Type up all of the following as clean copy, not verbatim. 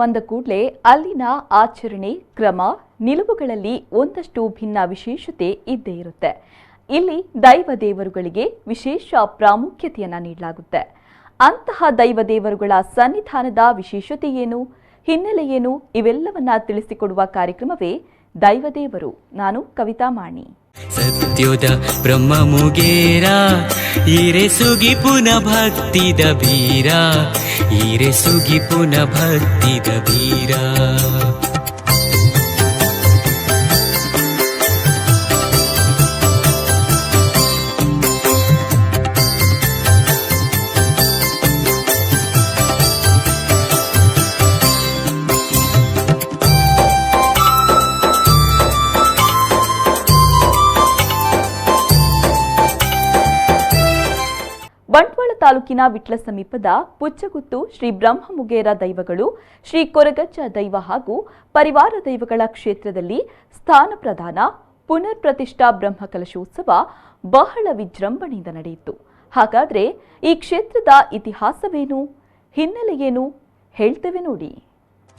ಅಂದ ಕೂಡಲೇ ಅಲ್ಲಿನ ಆಚರಣೆ, ಕ್ರಮ, ನಿಲುವುಗಳಲ್ಲಿ ಒಂದಷ್ಟು ಭಿನ್ನ ವಿಶೇಷತೆ ಇದ್ದೇ ಇರುತ್ತೆ. ಇಲ್ಲಿ ದೈವ ದೇವರುಗಳಿಗೆ ವಿಶೇಷ ಪ್ರಾಮುಖ್ಯತೆಯನ್ನ ನೀಡಲಾಗುತ್ತೆ. ಅಂತಹ ದೈವ ದೇವರುಗಳ ಸನ್ನಿಧಾನದ ವಿಶೇಷತೆ ಏನು, ಹಿನ್ನೆಲೆ ಏನು, ಇವೆಲ್ಲವನ್ನ ತಿಳಿಸಿಕೊಡುವ ಕಾರ್ಯಕ್ರಮವೇ ದೈವದೇವರು. ನಾನು ಕವಿತಾ ಮಾಣಿ. ಸತ್ಯೋದ ಬ್ರಹ್ಮ ಮುಗೇರ ಈರೆ ಸುಗಿಪುನ ಭಕ್ತಿದ ಬೀರ, ಈರೆ ಸುಗಿಪುನ ಭಕ್ತಿದ ಬೀರ. ಬಂಟ್ವಾಳ ತಾಲೂಕಿನ ವಿಟ್ಲ ಸಮೀಪದ ಪುಚ್ಚಗುತ್ತು ಶ್ರೀ ಬ್ರಹ್ಮಮುಗೇರ ದೈವಗಳು, ಶ್ರೀ ಕೊರಗಜ್ಜ ದೈವ ಹಾಗೂ ಪರಿವಾರ ದೈವಗಳ ಕ್ಷೇತ್ರದಲ್ಲಿ ಸ್ಥಾನ ಪ್ರದಾನ, ಪುನರ್ ಪ್ರತಿಷ್ಠಾ ಬ್ರಹ್ಮಕಲಶೋತ್ಸವ ಬಹಳ ವಿಜೃಂಭಣೆಯಿಂದ ನಡೆಯಿತು. ಹಾಗಾದ್ರೆ ಈ ಕ್ಷೇತ್ರದ ಇತಿಹಾಸವೇನು, ಹಿನ್ನೆಲೆಯೇನು ಹೇಳ್ತೇವೆ ನೋಡಿ.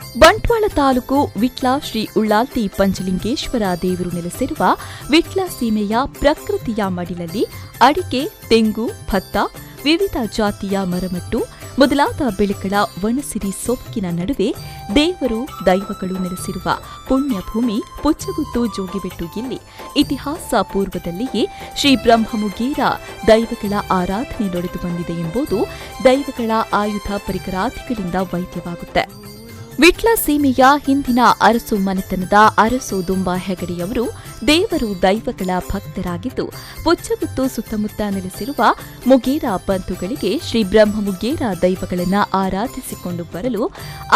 ಬಂಟ್ವಾಳ ತಾಲೂಕು ವಿಟ್ಲ ಶ್ರೀ ಉಳ್ಳಾಲ್ತಿ ಪಂಚಲಿಂಗೇಶ್ವರ ದೇವರು ನೆಲೆಸಿರುವ ವಿಟ್ಲ ಸೀಮೆಯ ಪ್ರಕೃತಿಯ ಮಡಿಲಲ್ಲಿ ಅಡಿಕೆ, ತೆಂಗು, ಭತ್ತ, ವಿವಿಧ ಜಾತಿಯ ಮರಮಟ್ಟು ಮೊದಲಾದ ಬೆಳೆಗಳ ವನಸಿರಿ ಸೊಬಗಿನ ನಡುವೆ ದೇವರು ದೈವಗಳು ನೆಲೆಸಿರುವ ಪುಣ್ಯಭೂಮಿ ಪುಚ್ಚಗುತ್ತು ಜೋಗಿಬೆಟ್ಟು. ಇಲ್ಲಿ ಇತಿಹಾಸ ಪೂರ್ವದಲ್ಲಿಯೇ ಶ್ರೀ ಬ್ರಹ್ಮಮುಗೇರ ದೈವಗಳ ಆರಾಧನೆ ನಡೆದು ಬಂದಿದೆ ಎಂಬುದು ದೈವಗಳ ಆಯುಧ ಪರಿಕರಾದಿಗಳಿಂದ ವೈದ್ಯವಾಗುತ್ತೆ. ವಿಟ್ಲ ಸೀಮೆಯ ಹಿಂದಿನ ಅರಸು ಮನೆತನದ ಅರಸು ದುಂಬಾ ಹೆಗಡೆಯವರು ದೇವರು ದೈವಗಳ ಭಕ್ತರಾಗಿದ್ದು, ಪುಚ್ಚಗುತ್ತು ಸುತ್ತಮುತ್ತ ನೆಲೆಸಿರುವ ಮುಗೇರ ಬಂಧುಗಳಿಗೆ ಶ್ರೀ ಬ್ರಹ್ಮಮುಗೇರ ದೈವಗಳನ್ನು ಆರಾಧಿಸಿಕೊಂಡು ಬರಲು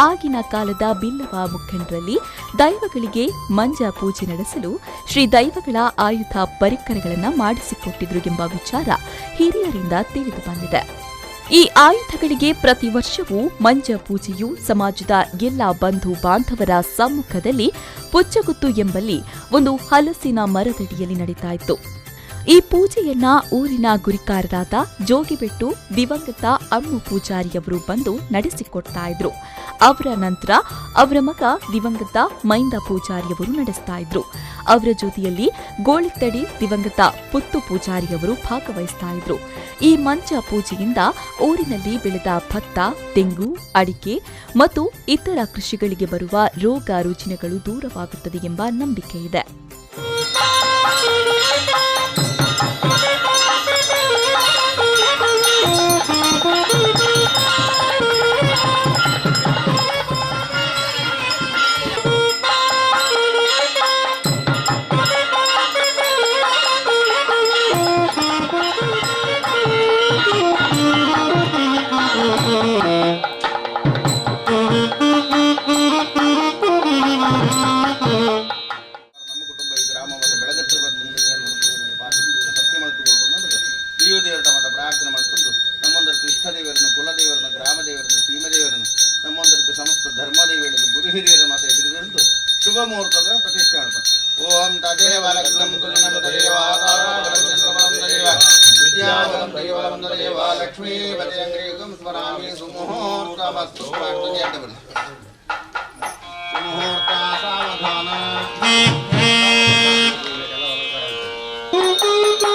ಆಗಿನ ಕಾಲದ ಬಿಲ್ಲವ ಮುಖಂಡರಲ್ಲಿ ದೈವಗಳಿಗೆ ಮಂಜ ಪೂಜೆ ನಡೆಸಲು ಶ್ರೀ ದೈವಗಳ ಆಯುಧ ಪರಿಕರಗಳನ್ನು ಮಾಡಿಸಿಕೊಟ್ಟಿದ್ರು ಎಂಬ ವಿಚಾರ ಹಿರಿಯರಿಂದ ತಿಳಿದು ಬಂದಿದೆ. ಈ ಆಯುಧಗಳಿಗೆ ಪ್ರತಿ ವರ್ಷವೂ ಮಂಜ ಪೂಜೆಯು ಸಮಾಜದ ಎಲ್ಲ ಬಂಧು ಬಾಂಧವರ ಸಮ್ಮುಖದಲ್ಲಿ ಪುಚ್ಚಗುತ್ತು ಎಂಬಲ್ಲಿ ಒಂದು ಹಲಸಿನ ಮರದಡಿಯಲ್ಲಿ ನಡೀತಾ ಇತ್ತು. ಈ ಪೂಜೆಯನ್ನ ಊರಿನ ಗುರಿಕಾರರಾದ ಜೋಗಿಬೆಟ್ಟು ದಿವಂಗತ ಅಮ್ಮು ಪೂಜಾರಿಯವರು ಬಂದು ನಡೆಸಿಕೊಡ್ತಾ ಇದ್ರು. ಅವರ ನಂತರ ಅವರ ಮಗ ದಿವಂಗತ ಮೈಂದ ಪೂಜಾರಿಯವರು ನಡೆಸ್ತಾ ಇದ್ರು. ಅವರ ಜೊತೆಯಲ್ಲಿ ಗೋಳಿತ್ತಡಿ ದಿವಂಗತ ಪುತ್ತು ಪೂಜಾರಿಯವರು ಭಾಗವಹಿಸ್ತಾ ಇದ್ರು. ಈ ಮಂಚ ಪೂಜೆಯಿಂದ ಊರಿನಲ್ಲಿ ಬೆಳೆದ ಭತ್ತ, ತೆಂಗು, ಅಡಿಕೆ ಮತ್ತು ಇತರ ಕೃಷಿಗಳಿಗೆ ಬರುವ ರೋಗ ರುಜಿನಗಳು ದೂರವಾಗುತ್ತದೆ ಎಂಬ ನಂಬಿಕೆ ಇದೆ. ನಮ್ಮ ಕುಟುಂಬ ಈ ಗ್ರಾಮವನ್ನು ಬೆಳಗತ್ತು ಸತ್ಯ ಮಲ್ತುಕೊಳ್ಳೋದು ಅಂದರೆ ದೇವದೇವರ ಮತ ಪ್ರಾರ್ಥನೆ ಮಾಡ್ಕೊಂಡು ನಮ್ಮೊಂದರಕ್ಕೆ ಇಷ್ಟ ದೇವರನ್ನು, ಕುಲದೇವರನ್ನು, ಗ್ರಾಮ ದೇವರನ್ನು, ಸೀಮೆ ದೇವರನ್ನು, ನಮ್ಮೊಂದರಕ್ಕೆ ಸಮಸ್ತ ಧರ್ಮದೇವರನ್ನು, ಗುರು ಹಿರಿಯರ ಮಾತ ಎದುರಿದಂದು ಶುಭ ಮುಹೂರ್ತದ ಪ್ರತಿಷ್ಠೆ ಮಾಡ್ತಾರೆ. ಓಂ ತದೇವ ಲಗ್ನಂ ತುಲಿನಂ ತದೇವ ಆಧಾರಬಲಂ ಚಂದ್ರಬಲಂ ತದೇವ ವಿದ್ಯಾಬಲಂ ದೈವಬಲಂ ತದೇವ ಲಕ್ಷ್ಮೀ ಪತಿಯಂಗ್ರೀಕಂ ಸ್ಮರಾಮಿ. ಸುಮುಹೂರ್ತಮಸ್ತು. ಪ್ರಾರ್ಥನೆ ಅಂತ ಬರಲಿ. ಸುಮುಹೂರ್ತ ಸಾವಧಾನ. Thank you.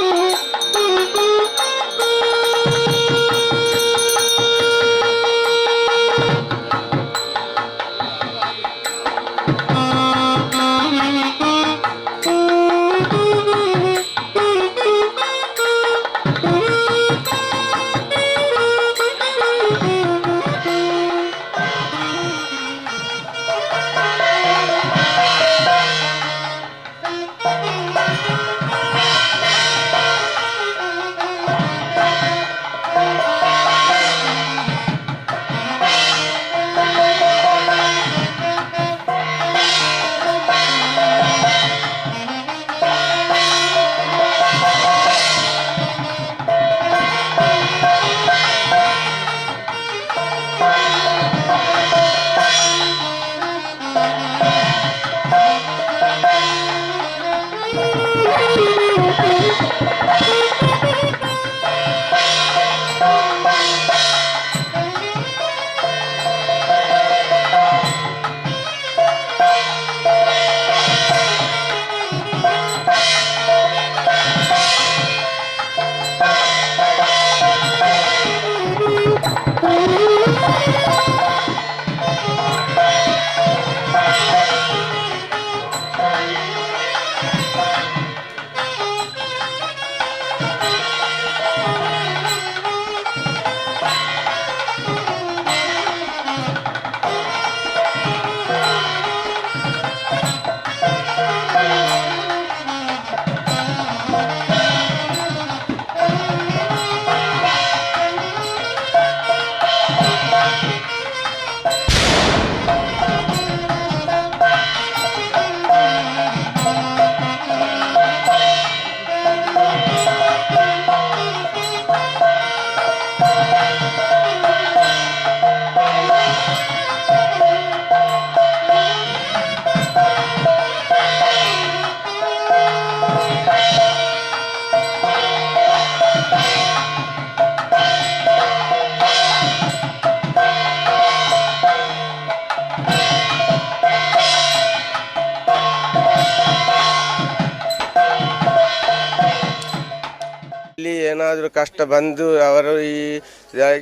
ಇಲ್ಲಿ ಏನಾದರೂ ಕಷ್ಟ ಬಂದು ಅವರು ಈ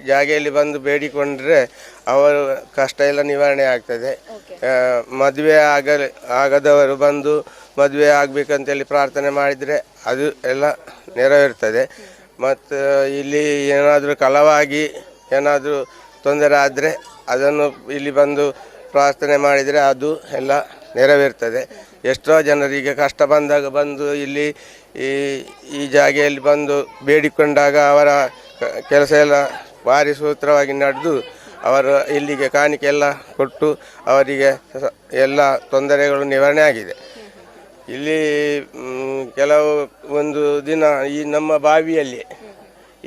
ಜಾಗೆಯಲ್ಲಿ ಬಂದು ಬೇಡಿಕೊಂಡ್ರೆ ಅವರು ಕಷ್ಟ ಎಲ್ಲ ನಿವಾರಣೆ ಆಗ್ತದೆ. ಮದುವೆ ಆಗದವರು ಬಂದು ಮದುವೆ ಆಗಬೇಕಂತೇಳಿ ಪ್ರಾರ್ಥನೆ ಮಾಡಿದರೆ ಅದು ಎಲ್ಲ ನೆರವೇರ್ತದೆ. ಮತ್ತು ಇಲ್ಲಿ ಏನಾದರೂ ಕಳವಾಗಿ ಏನಾದರೂ ತೊಂದರೆ ಆದರೆ ಅದನ್ನು ಇಲ್ಲಿ ಬಂದು ಪ್ರಾರ್ಥನೆ ಮಾಡಿದರೆ ಅದು ಎಲ್ಲ ನೆರವೇರ್ತದೆ. ಎಷ್ಟೋ ಜನರಿಗೆ ಕಷ್ಟ ಬಂದಾಗ ಬಂದು ಇಲ್ಲಿ ಈ ಈ ಜಾಗೆಯಲ್ಲಿ ಬಂದು ಬೇಡಿಕೊಂಡಾಗ ಅವರ ಕೆಲಸ ಎಲ್ಲ ಭಾರಿ ಸೂತ್ರವಾಗಿ ನಡೆದು ಅವರು ಇಲ್ಲಿಗೆ ಕಾಣಿಕೆ ಎಲ್ಲ ಕೊಟ್ಟು ಅವರಿಗೆ ಎಲ್ಲ ತೊಂದರೆಗಳು ನಿವಾರಣೆ ಆಗಿದೆ. ಇಲ್ಲಿ ಕೆಲವು ಒಂದು ದಿನ ಈ ನಮ್ಮ ಬಾವಿಯಲ್ಲಿ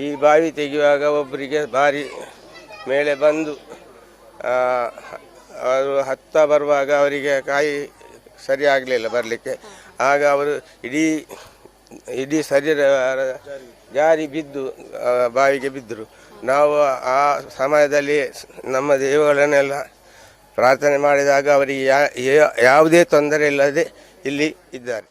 ಈ ಬಾವಿ ತೆಗೆಯುವಾಗ ಒಬ್ಬರಿಗೆ ಭಾರಿ ಮೇಲೆ ಬಂದು ಅವರು ಹತ್ತ ಬರುವಾಗ ಅವರಿಗೆ ಕಾಯಿ ಸರಿ ಆಗಲಿಲ್ಲ ಬರಲಿಕ್ಕೆ. ಆಗ ಅವರು ಇಡೀ ಇಡೀ ಶರೀರ ಜಾರಿ ಬಿದ್ದು ಬಾವಿಗೆ ಬಿದ್ದರು. ನಾವು ಆ ಸಮಯದಲ್ಲಿ ನಮ್ಮ ದೇವಗಳನ್ನೆಲ್ಲ ಪ್ರಾರ್ಥನೆ ಮಾಡಿದಾಗ ಅವರಿಗೆ ಯಾವುದೇ ತೊಂದರೆ ಇಲ್ಲದೆ ಇಲ್ಲಿ ಇದ್ದಾರೆ.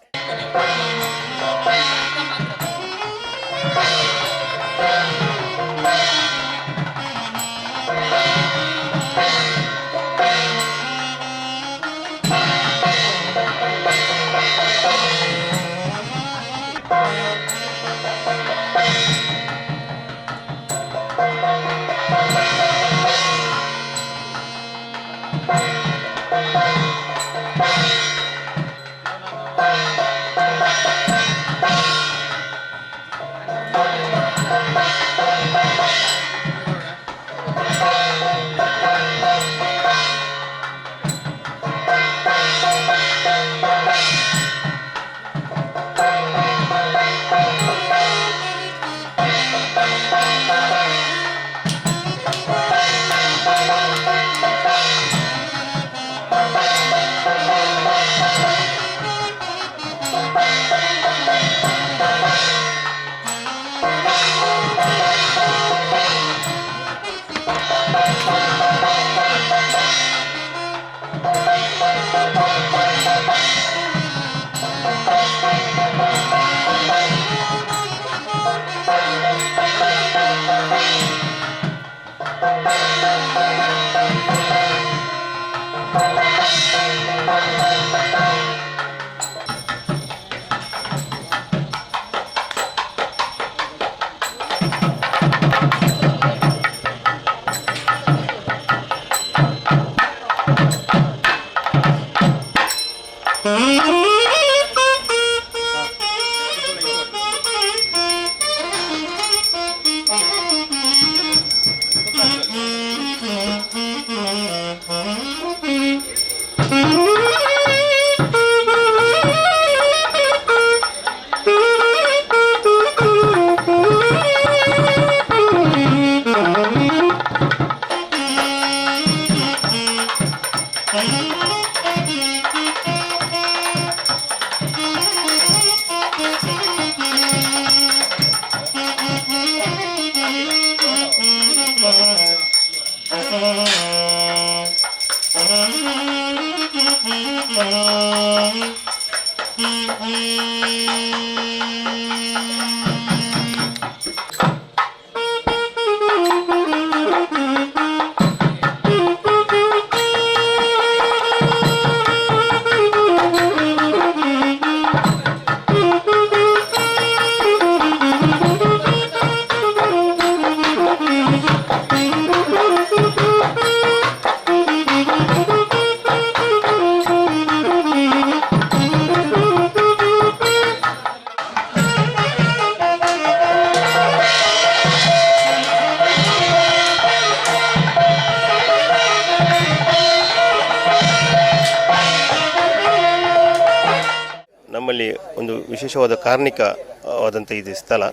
ನಮ್ಮಲ್ಲಿ ಒಂದು ವಿಶೇಷವಾದ ಕಾರ್ಣಿಕವಾದಂಥ ಇದು ಸ್ಥಳ.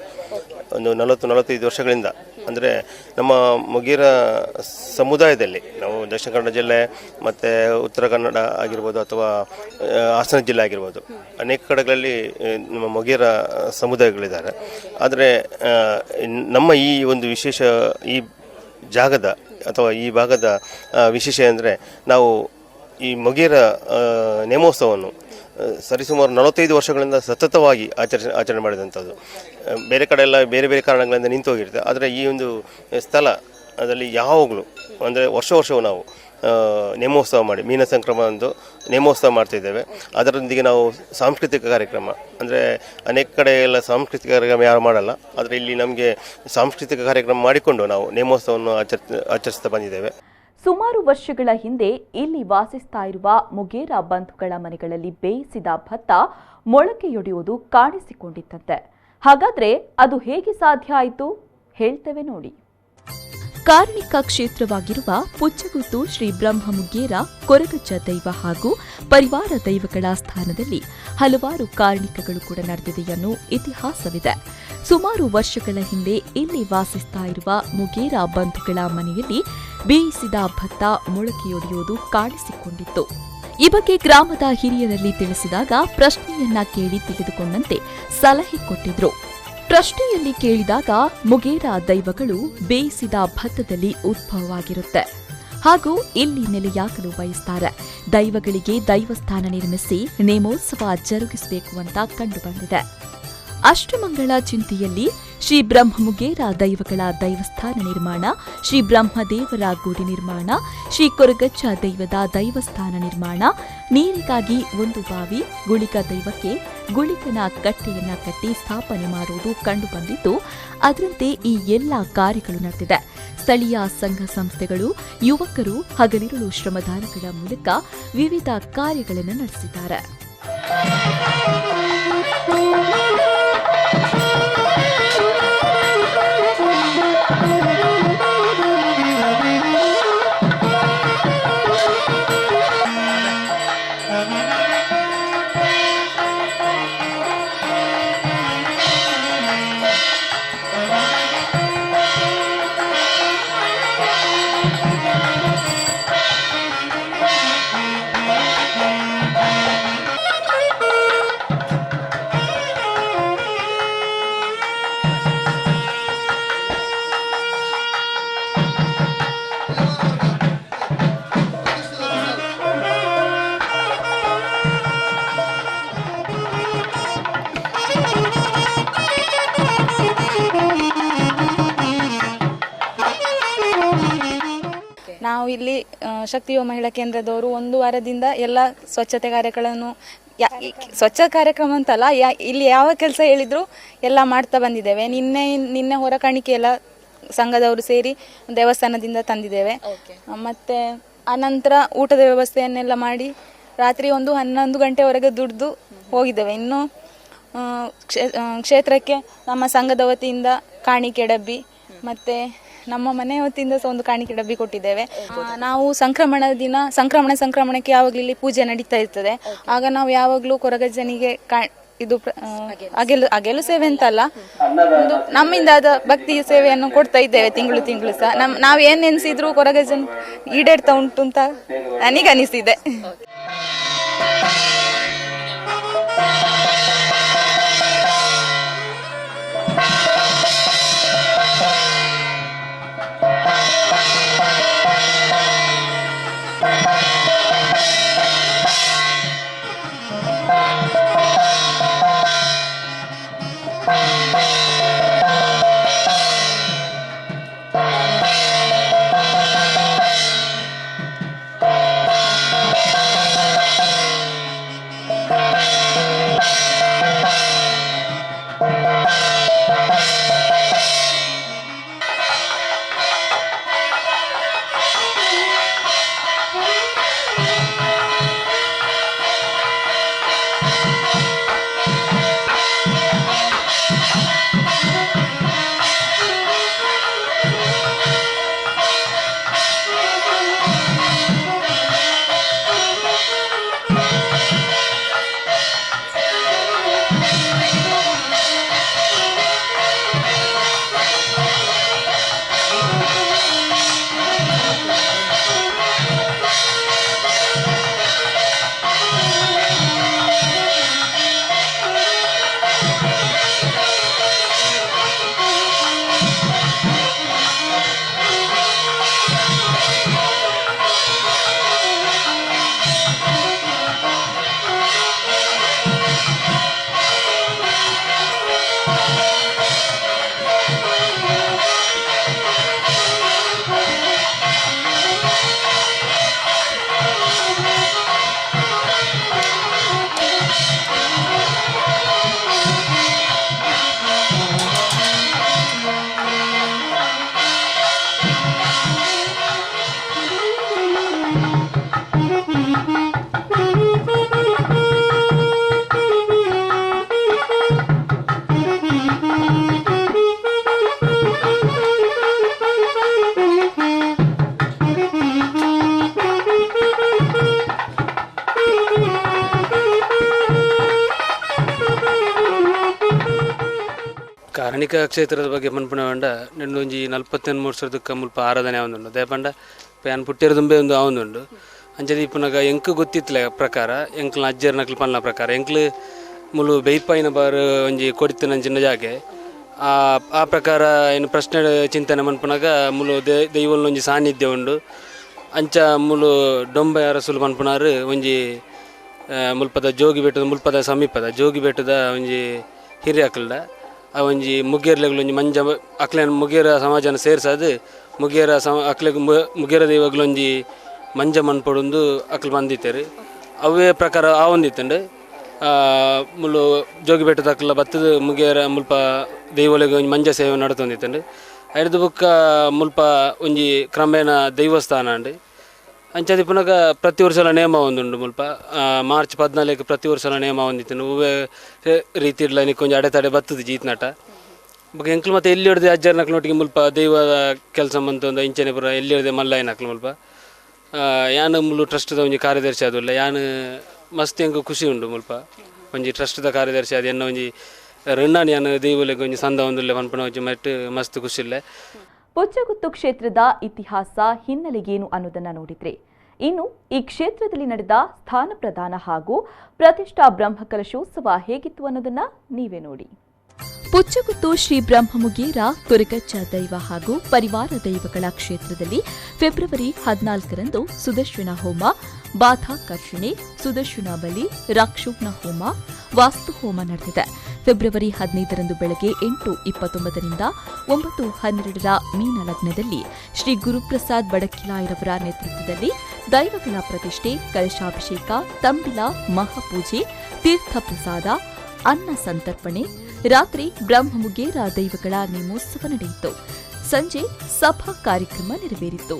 ಒಂದು 40-45 ವರ್ಷಗಳಿಂದ ಅಂದರೆ ನಮ್ಮ ಮೊಗೇರ ಸಮುದಾಯದಲ್ಲಿ ನಾವು ದಕ್ಷಿಣ ಕನ್ನಡ ಜಿಲ್ಲೆ ಮತ್ತು ಉತ್ತರ ಕನ್ನಡ ಆಗಿರ್ಬೋದು ಅಥವಾ ಹಾಸನ ಜಿಲ್ಲೆ ಆಗಿರ್ಬೋದು, ಅನೇಕ ಕಡೆಗಳಲ್ಲಿ ನಮ್ಮ ಮೊಗೇರ ಸಮುದಾಯಗಳಿದ್ದಾರೆ. ಆದರೆ ನಮ್ಮ ಈ ಒಂದು ವಿಶೇಷ ಈ ಜಾಗದ ಅಥವಾ ಈ ಭಾಗದ ವಿಶೇಷ ಅಂದರೆ ನಾವು ಈ ಮೊಗೇರ ನೇಮೋತ್ಸವವನ್ನು ಸರಿಸುಮಾರು 45 ವರ್ಷಗಳಿಂದ ಸತತವಾಗಿ ಆಚರಣೆ ಮಾಡಿದಂಥದ್ದು. ಬೇರೆ ಕಡೆ ಎಲ್ಲ ಬೇರೆ ಬೇರೆ ಕಾರಣಗಳಿಂದ ನಿಂತು ಹೋಗಿರುತ್ತೆ. ಆದರೆ ಈ ಒಂದು ಸ್ಥಳ ಅದರಲ್ಲಿ ಯಾವಾಗಲೂ ಅಂದರೆ ವರ್ಷ ವರ್ಷವೂ ನಾವು ನೇಮೋತ್ಸವ ಮಾಡಿ ಮೀನ ಸಂಕ್ರಮಣ ಒಂದು ನೇಮೋತ್ಸವ ಮಾಡ್ತಿದ್ದೇವೆ. ಅದರೊಂದಿಗೆ ನಾವು ಸಾಂಸ್ಕೃತಿಕ ಕಾರ್ಯಕ್ರಮ ಅಂದರೆ ಅನೇಕ ಕಡೆ ಎಲ್ಲ ಸಾಂಸ್ಕೃತಿಕ ಕಾರ್ಯಕ್ರಮ ಯಾರು ಮಾಡಲ್ಲ, ಆದರೆ ಇಲ್ಲಿ ನಮಗೆ ಸಾಂಸ್ಕೃತಿಕ ಕಾರ್ಯಕ್ರಮ ಮಾಡಿಕೊಂಡು ನಾವು ನೇಮೋತ್ಸವವನ್ನು ಆಚರಿಸ್ತಾ ಬಂದಿದ್ದೇವೆ. ಸುಮಾರು ವರ್ಷಗಳ ಹಿಂದೆ ಇಲ್ಲಿ ವಾಸಿಸ್ತಾ ಇರುವ ಮುಗೇರ ಬಂಧುಗಳ ಮನೆಗಳಲ್ಲಿ ಬೇಯಿಸಿದ ಭತ್ತ ಮೊಳಕೆಯೊಡೆಯುವುದು ಕಾಣಿಸಿಕೊಂಡಿತ್ತಂತೆ. ಹಾಗಾದ್ರೆ ಅದು ಹೇಗೆ ಸಾಧ್ಯ ಆಯಿತು ಹೇಳ್ತೇವೆ ನೋಡಿ. ಕಾರ್ಮಿಕ ಕ್ಷೇತ್ರವಾಗಿರುವ ಪುಚ್ಚಗುತ್ತು ಶ್ರೀ ಬ್ರಹ್ಮಮುಗೇರ ಕೊರಗಜ್ಜ ದೈವ ಹಾಗೂ ಪರಿವಾರ ದೈವಗಳ ಸ್ಥಾನದಲ್ಲಿ ಹಲವಾರು ಕಾರ್ಣಿಕಗಳು ಕೂಡ ನಡೆದಿದೆ ಅನ್ನೋ ಇತಿಹಾಸವಿದೆ. ಸುಮಾರು ವರ್ಷಗಳ ಹಿಂದೆ ಇಲ್ಲಿ ವಾಸಿಸ್ತಾ ಇರುವ ಮುಗೇರ ಬಂಧುಗಳ ಮನೆಯಲ್ಲಿ ಬೇಯಿಸಿದ ಭತ್ತ ಮೊಳಕೆಯೊಡೆಯುವುದು ಕಾಣಿಸಿಕೊಂಡಿತ್ತು. ಈ ಬಗ್ಗೆ ಗ್ರಾಮದ ಹಿರಿಯರಲ್ಲಿ ತಿಳಿಸಿದಾಗ ಪ್ರಶ್ನೆಯನ್ನ ಕೇಳಿ ತಿಳಿದುಕೊಂಡಂತೆ ಸಲಹೆ ಕೊಟ್ಟಿದ್ರು. ಪ್ರಶ್ನೆಯಲ್ಲಿ ಕೇಳಿದಾಗ ಮುಗೇರ ದೈವಗಳು ಬೇಯಿಸಿದ ಭತ್ತದಲ್ಲಿ ಉದ್ಭವವಾಗಿರುತ್ತೆ ಹಾಗೂ ಇಲ್ಲಿ ನೆಲೆಯಾಗಲು ಬಯಸ್ತಾರೆ. ದೈವಗಳಿಗೆ ದೈವಸ್ಥಾನ ನಿರ್ಮಿಸಿ ನೇಮೋತ್ಸವ ಜರುಗಿಸಬೇಕು ಅಂತ ಕಂಡುಬಂದಿದೆ. ಅಷ್ಟಮಂಗಳ ಚಿಂತೆಯಲ್ಲಿ ಶ್ರೀ ಬ್ರಹ್ಮಮುಗೇರ ದೈವಗಳ ದೈವಸ್ಥಾನ ನಿರ್ಮಾಣ, ಶ್ರೀ ಬ್ರಹ್ಮದೇವರ ಗುಡಿ ನಿರ್ಮಾಣ, ಶ್ರೀ ಕೊರಗಜ್ಜ ದೈವದ ದೈವಸ್ಥಾನ ನಿರ್ಮಾಣ, ನೀರಿಗಾಗಿ ಒಂದು ಬಾವಿ, ಗುಳಿಗ ದೈವಕ್ಕೆ ಗುಳಿಗನ ಕಟ್ಟೆಯನ್ನ ಕಟ್ಟಿ ಸ್ಥಾಪನೆ ಮಾಡುವುದು ಕಂಡುಬಂದಿದ್ದು, ಅದರಂತೆ ಈ ಎಲ್ಲ ಕಾರ್ಯಗಳು ನಡೆದಿದೆ. ಸ್ಥಳೀಯ ಸಂಘ ಸಂಸ್ಥೆಗಳು, ಯುವಕರು ಹಗಲಿರುಳು ಶ್ರಮದಾನಗಳ ಮೂಲಕ ವಿವಿಧ ಕಾರ್ಯಗಳನ್ನು ನಡೆಸಿದ್ದಾರೆ. ನಾವು ಇಲ್ಲಿ ಶಕ್ತಿಯುವ ಮಹಿಳಾ ಕೇಂದ್ರದವರು ಒಂದು ವಾರದಿಂದ ಎಲ್ಲ ಸ್ವಚ್ಛತೆ ಕಾರ್ಯಗಳನ್ನು ಸ್ವಚ್ಛ ಕಾರ್ಯಕ್ರಮ ಅಂತಲ್ಲ, ಇಲ್ಲಿ ಯಾವ ಕೆಲಸ ಹೇಳಿದ್ರು ಎಲ್ಲ ಮಾಡ್ತಾ ಬಂದಿದ್ದೇವೆ. ನಿನ್ನೆ ಹೊರ ಕಾಣಿಕೆ ಎಲ್ಲ ಸಂಘದವರು ಸೇರಿ ದೇವಸ್ಥಾನದಿಂದ ತಂದಿದ್ದೇವೆ. ಮತ್ತೆ ಅನಂತರ ಊಟದ ವ್ಯವಸ್ಥೆಯನ್ನೆಲ್ಲ ಮಾಡಿ ರಾತ್ರಿ ಒಂದು 11 ಗಂಟೆವರೆಗೆ ದುಡ್ದು ಹೋಗಿದ್ದೇವೆ. ಇನ್ನು ಕ್ಷೇತ್ರಕ್ಕೆ ನಮ್ಮ ಸಂಘದ ವತಿಯಿಂದ ಕಾಣಿಕೆ ಡಬ್ಬಿ ಮತ್ತು ನಮ್ಮ ಮನೆ ವತಿಯಿಂದ ಸಹ ಒಂದು ಕಾಣಿಕೆ ಡಬ್ಬಿ ಕೊಟ್ಟಿದ್ದೇವೆ. ನಾವು ಸಂಕ್ರಮಣ ದಿನ ಸಂಕ್ರಮಣಕ್ಕೆ ಯಾವಾಗಲೂ ಇಲ್ಲಿ ಪೂಜೆ ನಡೀತಾ ಇರ್ತದೆ. ಆಗ ನಾವು ಯಾವಾಗಲೂ ಕೊರಗಜ್ಜನಿಗೆ ಇದು ಅಗೆಲು ಸೇವೆ ಅಂತಲ್ಲ, ಒಂದು ನಮ್ಮಿಂದ ಆದ ಭಕ್ತಿ ಸೇವೆಯನ್ನು ಕೊಡ್ತಾ ಇದ್ದೇವೆ ತಿಂಗಳು ತಿಂಗಳು ಸಹ. ನಾವು ಏನು ನೆನೆಸಿದ್ರು ಕೊರಗಜ್ಜನ್ ಈಡೇರ್ತಾ ಉಂಟು ಅಂತ ನನಗನಿಸಿದೆ. ಕಾರ್ಣಿಕ ಕ್ಷೇತ್ರದ ಬಗ್ಗೆ ಪನ್ಪುನ ಪಂಡ ನೆಂಡೊಂಜಿ 43 ವರ್ಷದಕ್ಕ ಮುಲ್ಪ ಆರಾಧನೆ ಆವೊಂದುಂಡು. ದಾಯೆ ಯಾನ್ ಪುಟ್ಟಿರದುಂಬೆ ಒಂದು ಆವೊಂದುಂಡು. ಅಂಚ ಇಪ್ಪುನಗ ಎಂಕ್ ಗೊತ್ತಿತ್ತಲೆ ಪ್ರಕಾರ ಎಂಕ್ಲ ಅಜ್ಜೆರ್ನಕ್ಲು ಪನ್ಲ ಪ್ರಕಾರ ಎಂಕ್ಲು ಮುಲು ಬೆಯ್ಪಾಯಿನ ಬಾರ್ ಒಂಜಿ ಕೊಡಿತಿನಂಚಿನ ಜಾಗೆ ಆ ಆ ಪ್ರಕಾರ ಏನು ಪ್ರಶ್ನೆ ಚಿಂತನೆ ಮನ್ಪುನಗ ಮುಲು ದೈವೊಲ್ನ ಒಂಜಿ ಸಾನ್ನಿಧ್ಯ ಉಂಡು. ಅಂಚ ಮುಲು ಡೊಂಬೆ ಅರಸುಲು ಪನ್ಪುನಾರು ಒಂಜಿ ಮುಲ್ಪದ ಜೋಗಿ ಬೆಟ್ಟದ ಮುಲ್ಪದ ಸಮೀಪದ ಜೋಗಿ ಬೆಟ್ಟದ ಒಂಜಿ ಹಿರಿಯಕ್ಲ್ಡ ಆ ಒಂಜಿ ಮುಗೇರ್ಲೆಗ್ಲ ಒಂಜಿ ಮಂಜ ಅಕ್ಲೆನ ಮುಗೇರ ಸಮಾಜನ ಸೇರ್ಸಾದ್ ಮುಗೇರ ಸಮ ಅಕ್ಲೆಗ್ ಮುಗೇರ ದೈವಗ್ಲೊಂಜಿ ಮಂಜ ಮನ್ಪೊಡೊಂದು ಅಕ್ಲು ಬಂದಿತ್ತೇರು. ಅವೇ ಪ್ರಕಾರ ಆವೊಂದಿತ್ತುಂಡು. ಮುಲು ಜೋಗಿ ಬೆಟ್ಟದ ಅಕ್ಲ ಬತ್ತದ ಮುಗೇರ ಮುಲ್ಪ ದೈವೊಲೆಗ್ ಒಂಜಿ ಮಂಜ ಸೇವೆ ನಡತೊಂದಿತ್ತುಂಡು. ಐಡ್ದ್ ಬೊಕ್ಕ ಮುಲ್ಪ ಒಂಜಿ ಕ್ರಮೇಣ ದೈವಸ್ಥಾನ ಉಂಡು. ಅಂಚಾದ್ ಇಪ್ಪುನಗ ಪ್ರತಿ ವರ್ಷಲ ನೇಮ ಒಂದುಂಡು ಮುಲ್ಪ ಮಾರ್ಚ್ 14 ಪ್ರತಿ ವರ್ಷಲ ನೇಮ ಒಂದಿತ್ತುಂಡು. ಒವ್ವೇ ರೀತಿಡ್ಲ ಒಂಜಿ ಅಡೆತಡೆ ಬತ್ತದ ಜೀತ್ನಟ ಬೊಕ್ಕ ಎಂಕ್ಲು ಮತ್ತೆ ಎಲ್ಲಿ ಹಿಡ್ದು ಅಜ್ಜರ್ನಕ್ಲೊಟ್ಟಿಗೆ ಮುಲ್ಪ ದೈವದ ಕೆಲಸ ಮಂತೊಂದು ಇಂಚನೆ ಪೂರ ಎಲ್ಲಿ ಹಿಡ್ದೆ ಮಲ್ಲಾಯಿನಕ್ಲು ಮುಲ್ಪ ಯಾನ್ ಮುಲು ಟ್ರಸ್ಟ್ದ ಒಂಜಿ ಕಾರ್ಯದರ್ಶಿ ಆದುಲ್ಲ. ಯಾನ್ ಮಸ್ತ್ ಎಂಕ್ ಖುಷಿ ಉಂಡು ಮುಲ್ಪ ಒಂಜಿ ಟ್ರಸ್ಟ್ದ ಕಾರ್ಯದರ್ಶಿ ಆದ್ ಎನ್ನ ಒಂಜಿ ಋಣಾನ್ ಯಾನ್ ದೈವೊಲೆಗ್ ಒಂಜಿ ಸಂದ ಒಂದುಲ್ಲೆ ಪನ್ಪುನ ಒಂಜಿ ಮಟ್ಟ್ ಮಸ್ತ್ ಖುಷಿ ಇಲ್ಲೆ. ಪುಚ್ಚಗುತ್ತು ಕ್ಷೇತ್ರದ ಇತಿಹಾಸ ಹಿನ್ನೆಲೆಗೇನು ಅನ್ನೋದನ್ನ ನೋಡಿದ್ರೆ, ಇನ್ನು ಈ ಕ್ಷೇತ್ರದಲ್ಲಿ ನಡೆದ ಸ್ಥಾನ ಪ್ರದಾನ ಹಾಗೂ ಪ್ರತಿಷ್ಠಾ ಬ್ರಹ್ಮಕಲಶೋತ್ಸವ ಹೇಗಿತ್ತು ಅನ್ನೋದನ್ನ ನೀವೇ ನೋಡಿ. ಪುಚ್ಚಗುತ್ತು ಶ್ರೀ ಬ್ರಹ್ಮಮುಗೇರ ಕೊರಗಜ್ಜ ದೈವ ಹಾಗೂ ಪರಿವಾರ ದೈವಗಳ ಕ್ಷೇತ್ರದಲ್ಲಿ ಫೆಬ್ರವರಿ 14ರಂದು ಸುದರ್ಶನ ಹೋಮ, ಬಾಧಾಕರ್ಷಣೆ, ಸುದರ್ಶನ ಬಲಿ, ರಾಕ್ಷೋಗ್ನ ಹೋಮ, ವಾಸ್ತು ಹೋಮ ನಡೆದಿದೆ. ಫೆಬ್ರವರಿ 15ರಂದು ಬೆಳಗ್ಗೆ 8:29ರಿಂದ 9:12ರ ಮೀನ ಲಗ್ನದಲ್ಲಿ ಶ್ರೀ ಗುರುಪ್ರಸಾದ್ ಬಡಕಿಲಾಯರವರ ನೇತೃತ್ವದಲ್ಲಿ ದೈವಗಳ ಪ್ರತಿಷ್ಠೆ, ಕಲಶಾಭಿಷೇಕ, ತಂಬಿಲ, ಮಹಾಪೂಜೆ, ತೀರ್ಥ ಪ್ರಸಾದ, ಅನ್ನ ಸಂತರ್ಪಣೆ, ರಾತ್ರಿ ಬ್ರಹ್ಮಮುಗೇರ ದೈವಗಳ ನೇಮೋತ್ಸವ ನಡೆಯಿತು. ಸಂಜೆ ಸಭಾ ಕಾರ್ಯಕ್ರಮ ನೆರವೇರಿತು.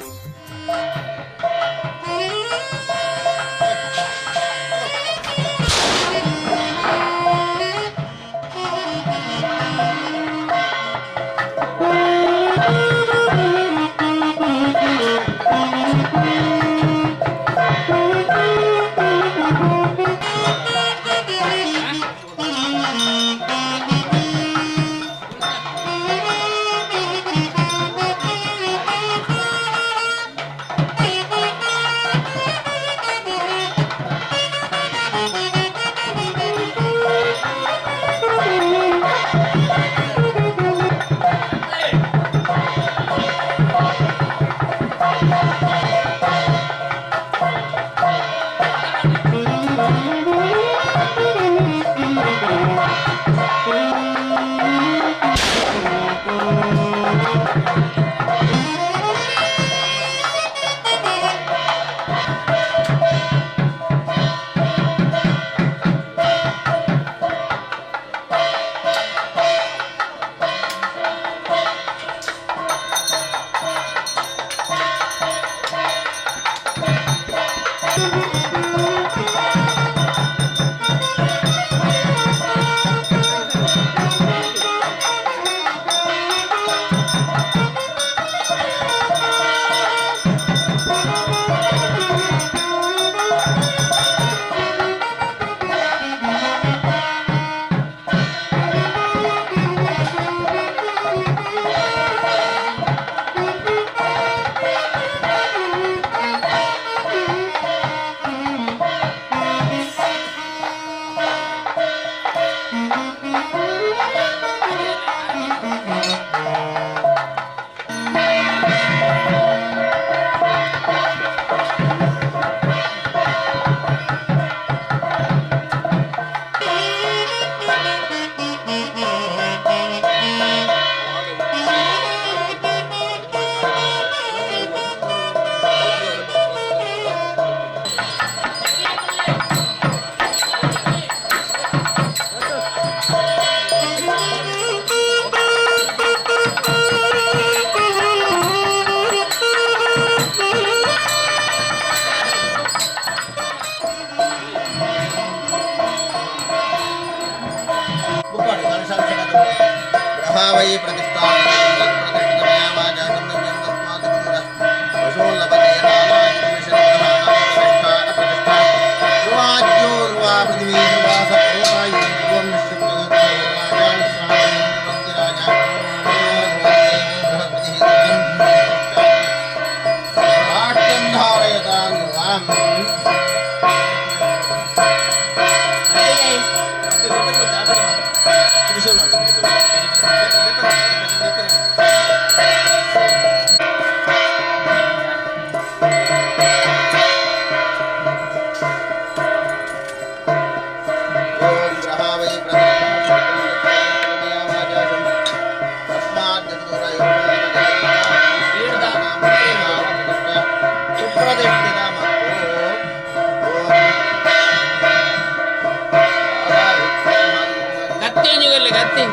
ಸುಪ್ರತಿಷ್ಠಿತ ಮತ್ತು ಗತ್ತಿ ಒಂಜಿಗಲ್ಲ ಗತ್ತಿ.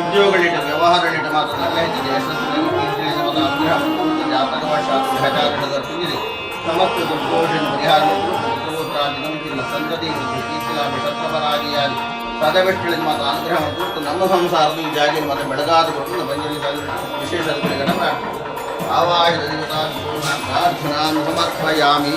ಉದ್ಯೋಗಗಳಿಟ್ಟ ವ್ಯವಹಾರಗಳಿಟ್ಟ ಮಾತ್ರ ನಲ್ಲ ಹೆಚ್ಚಿದೆ ಯಶಸ್ಸು ಕೀರ್ತಿಯನ್ನು ಮತ್ತು ಅನುಗ್ರಹ ಮತ್ತು ಜಾತಕವಶಾತ್ ಗ್ರಹಚಾರಗಳ ತುಂಬಿದೆ. ಸಮಸ್ತ ದುರ್ದೋಷ ಪರಿಹಾರ ಪುತ್ರೋತ್ತರಾದಿ ಸಂತತಿ ವೃದ್ಧಿ ಕೀರ್ತಿಲಾಭ ಶತ್ರಪರಾಜಿಯಾಗಿ ಸದವೆಟ್ಟಳಿಗೆ ಮಾತ್ರ ಅನುಗ್ರಹವನ್ನು ಕೊಟ್ಟು ನಮ್ಮ ಸಂಸಾರದ ಈ ಜಾಗಿನ ಮಾತ್ರ ಬೆಳಗಾದ ಕೊಟ್ಟು ಬಂಜಲಿ ವಿಶೇಷ ಅನುಗ್ರಹಗಳ ಆವಾಹಿತ ದೇವತಾ ಪ್ರಾರ್ಥನಾನ್ ಸಮರ್ಪಯಾಮಿ.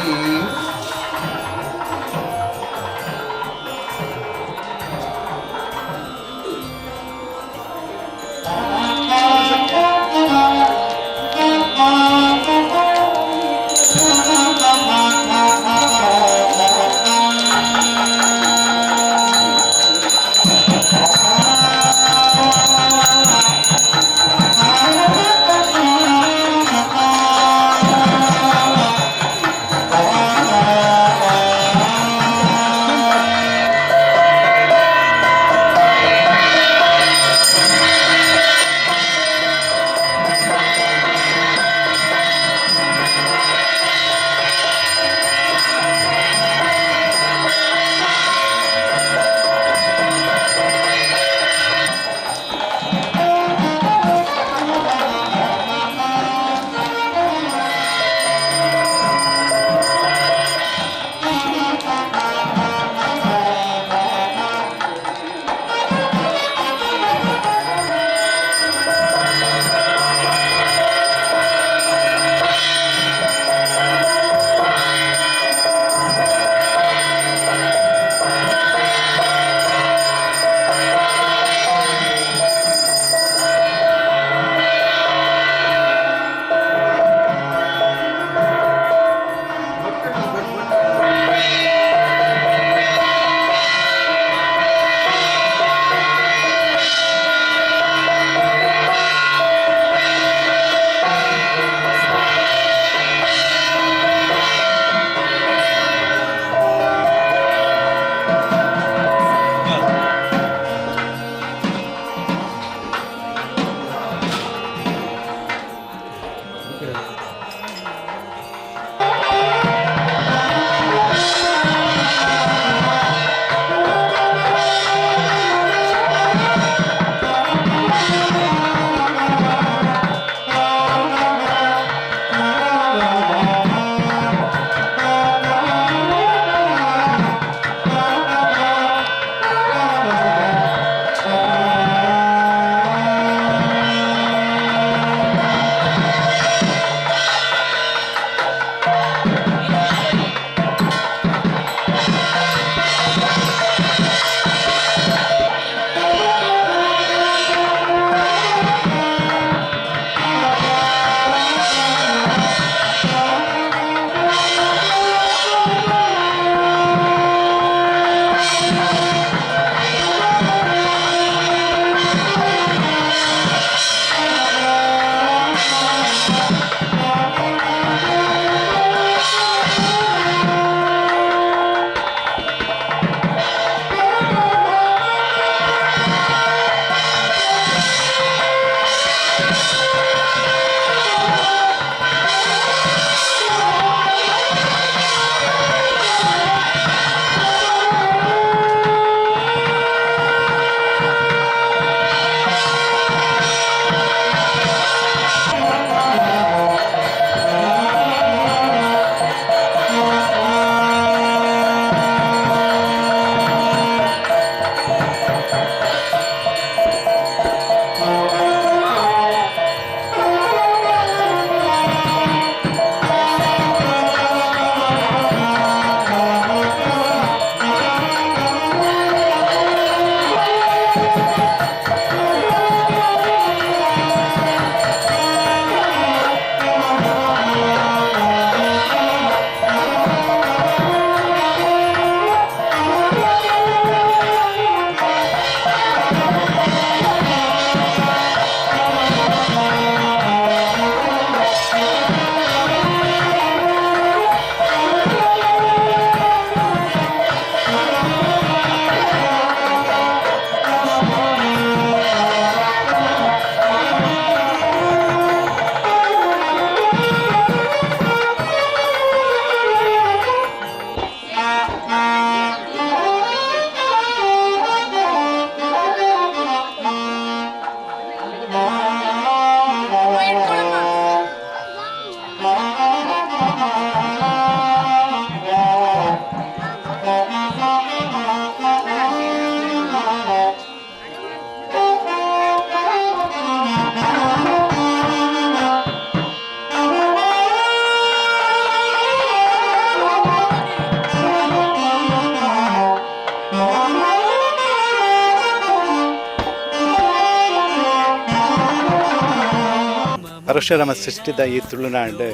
ಪರಶುರಾಮ ಸೃಷ್ಟಿದ ಈ ತುಳುನಾಡು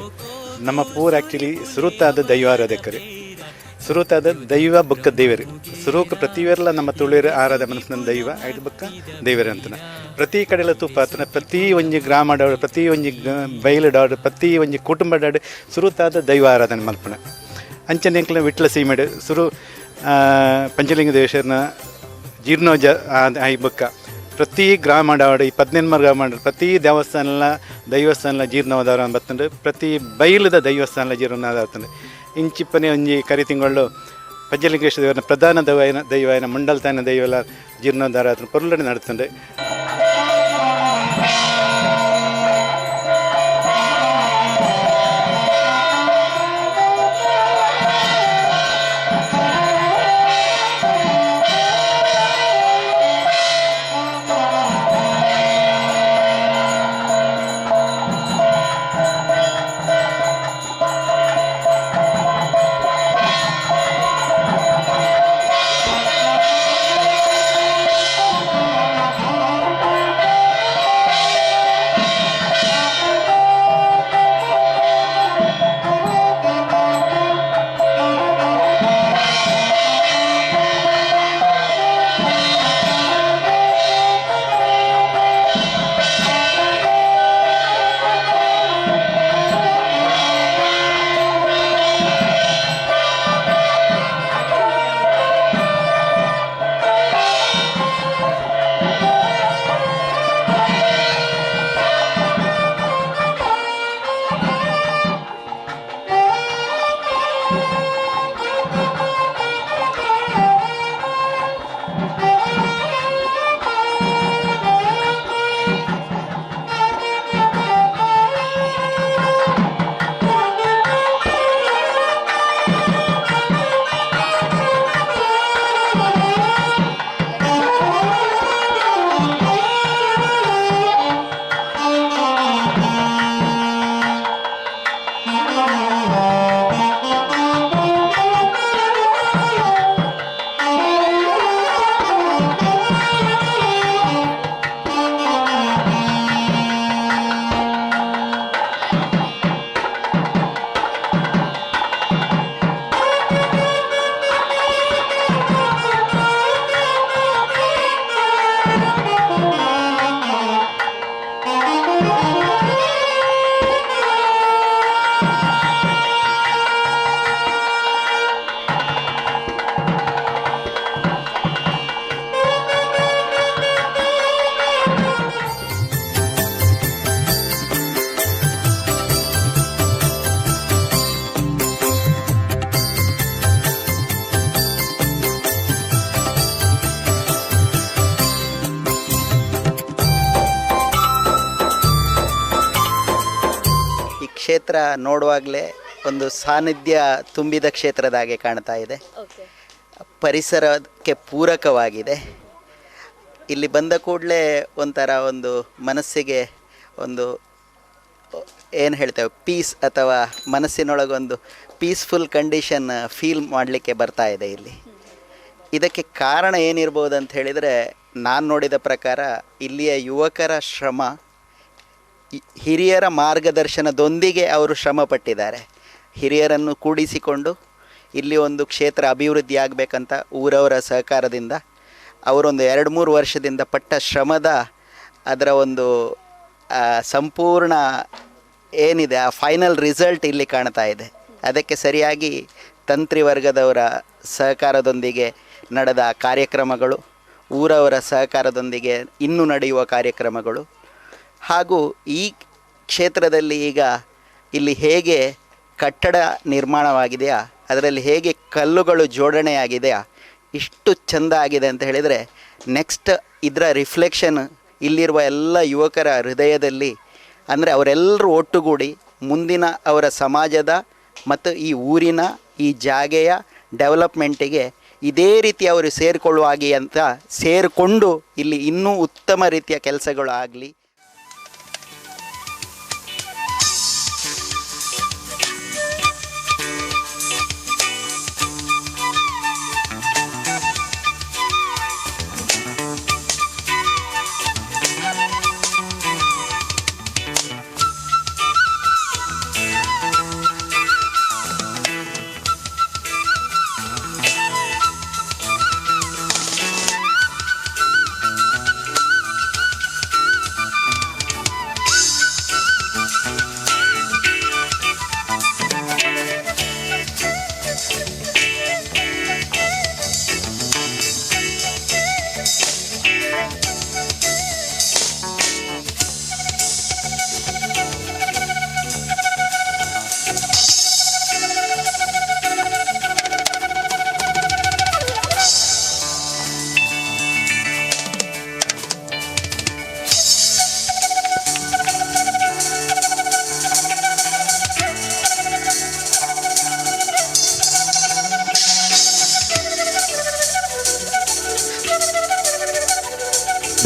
ನಮ್ಮ ಪೂರ ಆ್ಯಕ್ಚುಲಿ ಸುರುತಾದ ದೈವಾರಾಧಕರು, ಸುರುತಾದ ದೈವ ಬೊಕ್ಕ ದೇವರು. ಸುರುಕು ಪ್ರತಿವೇರ್ಲ ನಮ್ಮ ತುಳುವರು ಆರಾಧ ಮನಸ್ಸಿನ ದೈವ ಐದು ಬೊಕ್ಕ ದೇವರು ಅಂತನ ಪ್ರತಿ ಕಡೆಲ ತೂಪಾತನ ಪ್ರತಿ ಒಂಜಿ ಗ್ರಾಮಡಾಡು, ಪ್ರತಿ ಒಂಜಿ ಬಯಲುಡಾಡು, ಪ್ರತಿ ಒಂಜಿ ಕುಟುಂಬಡಾಡು ಸುರುತಾದ ದೈವ ಆರಾಧನೆ ಮಲ್ಪಣ. ಅಂಚನೆ ಎಂಕ್ಲ ವಿಟ್ಲ ಸೀಮೆಡು ಸುರು ಪಂಚಲಿಂಗ ದೇವೇಶ್ವರನ ಜೀರ್ಣೋಜ ಆಯಿ ಬೊಕ್ಕ ಪ್ರತಿ ಗ್ರಾಮಡಾಡು ಈ 18 ಗ್ರಾಮ ಪ್ರತಿ ದೇವಸ್ಥಾನಲ ದೈವಸ್ಥಾನಲ ಜೀರ್ಣೋದ್ಧಾರ ಬತ್ತಂಡು, ಪ್ರತಿ ಬೈಲದ ದೈವಸ್ಥಾನಲ ಜೀರ್ಣೋದ್ಧಾರ ಆತಂಡು. ಇಂಚಿಪ್ಪನೆ ಒಂಜಿ ಕರಿ ತಿಂಗಳು ಪಂಚಲಿಂಗೇಶ್ವರ ದೇವರ ಪ್ರಧಾನ ದೈವನ ದೈವನ ಮಂಡಲತಾನ ದೈವಲ ಜೀರ್ಣೋದ್ಧಾರ ಆತನ ಪೊರ್ಲಡೆ ನಡ್ತಂಡು. ಕ್ಷೇತ್ರ ನೋಡುವಾಗಲೇ ಒಂದು ಸಾನ್ನಿಧ್ಯ ತುಂಬಿದ ಕ್ಷೇತ್ರದ ಹಾಗೆ ಕಾಣ್ತಾ ಇದೆ. ಪರಿಸರಕ್ಕೆ ಪೂರಕವಾಗಿದೆ. ಇಲ್ಲಿ ಬಂದ ಕೂಡಲೇ ಒಂಥರ ಒಂದು ಮನಸ್ಸಿಗೆ ಒಂದು ಏನು ಹೇಳ್ತೇವೆ, ಪೀಸ್ ಅಥವಾ ಮನಸ್ಸಿನೊಳಗೊಂದು ಪೀಸ್ಫುಲ್ ಕಂಡೀಷನ್ ಫೀಲ್ ಮಾಡಲಿಕ್ಕೆ ಬರ್ತಾ ಇದೆ ಇಲ್ಲಿ. ಇದಕ್ಕೆ ಕಾರಣ ಏನಿರ್ಬೋದು ಅಂತ ಹೇಳಿದರೆ, ನಾನು ನೋಡಿದ ಪ್ರಕಾರ ಇಲ್ಲಿಯ ಯುವಕರ ಶ್ರಮ, ಹಿರಿಯರ ಮಾರ್ಗದರ್ಶನದೊಂದಿಗೆ ಅವರು ಶ್ರಮ ಪಟ್ಟಿದ್ದಾರೆ. ಹಿರಿಯರನ್ನು ಕೂಡಿಸಿಕೊಂಡು ಇಲ್ಲಿ ಒಂದು ಕ್ಷೇತ್ರ ಅಭಿವೃದ್ಧಿ ಆಗಬೇಕಂತ ಊರವರ ಸಹಕಾರದಿಂದ ಅವರೊಂದು 2-3 ವರ್ಷದಿಂದ ಪಟ್ಟ ಶ್ರಮದ ಅದರ ಒಂದು ಸಂಪೂರ್ಣ ಏನಿದೆ ಆ ಫೈನಲ್ ರಿಸಲ್ಟ್ ಇಲ್ಲಿ ಕಾಣ್ತಾ ಇದೆ. ಅದಕ್ಕೆ ಸರಿಯಾಗಿ ತಂತ್ರಿ ವರ್ಗದವರ ಸಹಕಾರದೊಂದಿಗೆ ನಡೆದ ಕಾರ್ಯಕ್ರಮಗಳು, ಊರವರ ಸಹಕಾರದೊಂದಿಗೆ ಇನ್ನೂ ನಡೆಯುವ ಕಾರ್ಯಕ್ರಮಗಳು, ಹಾಗೂ ಈ ಕ್ಷೇತ್ರದಲ್ಲಿ ಈಗ ಇಲ್ಲಿ ಹೇಗೆ ಕಟ್ಟಡ ನಿರ್ಮಾಣವಾಗಿದೆಯಾ, ಅದರಲ್ಲಿ ಹೇಗೆ ಕಲ್ಲುಗಳು ಜೋಡಣೆಯಾಗಿದೆಯಾ, ಇಷ್ಟು ಚೆಂದ ಆಗಿದೆ ಅಂತ ಹೇಳಿದರೆ, ನೆಕ್ಸ್ಟ್ ಇದರ ರಿಫ್ಲೆಕ್ಷನ್ ಇಲ್ಲಿರುವ ಎಲ್ಲ ಯುವಕರ ಹೃದಯದಲ್ಲಿ, ಅಂದರೆ ಅವರೆಲ್ಲರೂ ಒಟ್ಟುಗೂಡಿ ಮುಂದಿನ ಅವರ ಸಮಾಜದ ಮತ್ತು ಈ ಊರಿನ ಈ ಜಾಗೆಯ ಡೆವಲಪ್ಮೆಂಟಿಗೆ ಇದೇ ರೀತಿ ಅವರು ಸೇರಿಕೊಳ್ಳುವಾಗೆ ಅಂತ ಸೇರಿಕೊಂಡು ಇಲ್ಲಿ ಇನ್ನೂ ಉತ್ತಮ ರೀತಿಯ ಕೆಲಸಗಳು ಆಗಲಿ.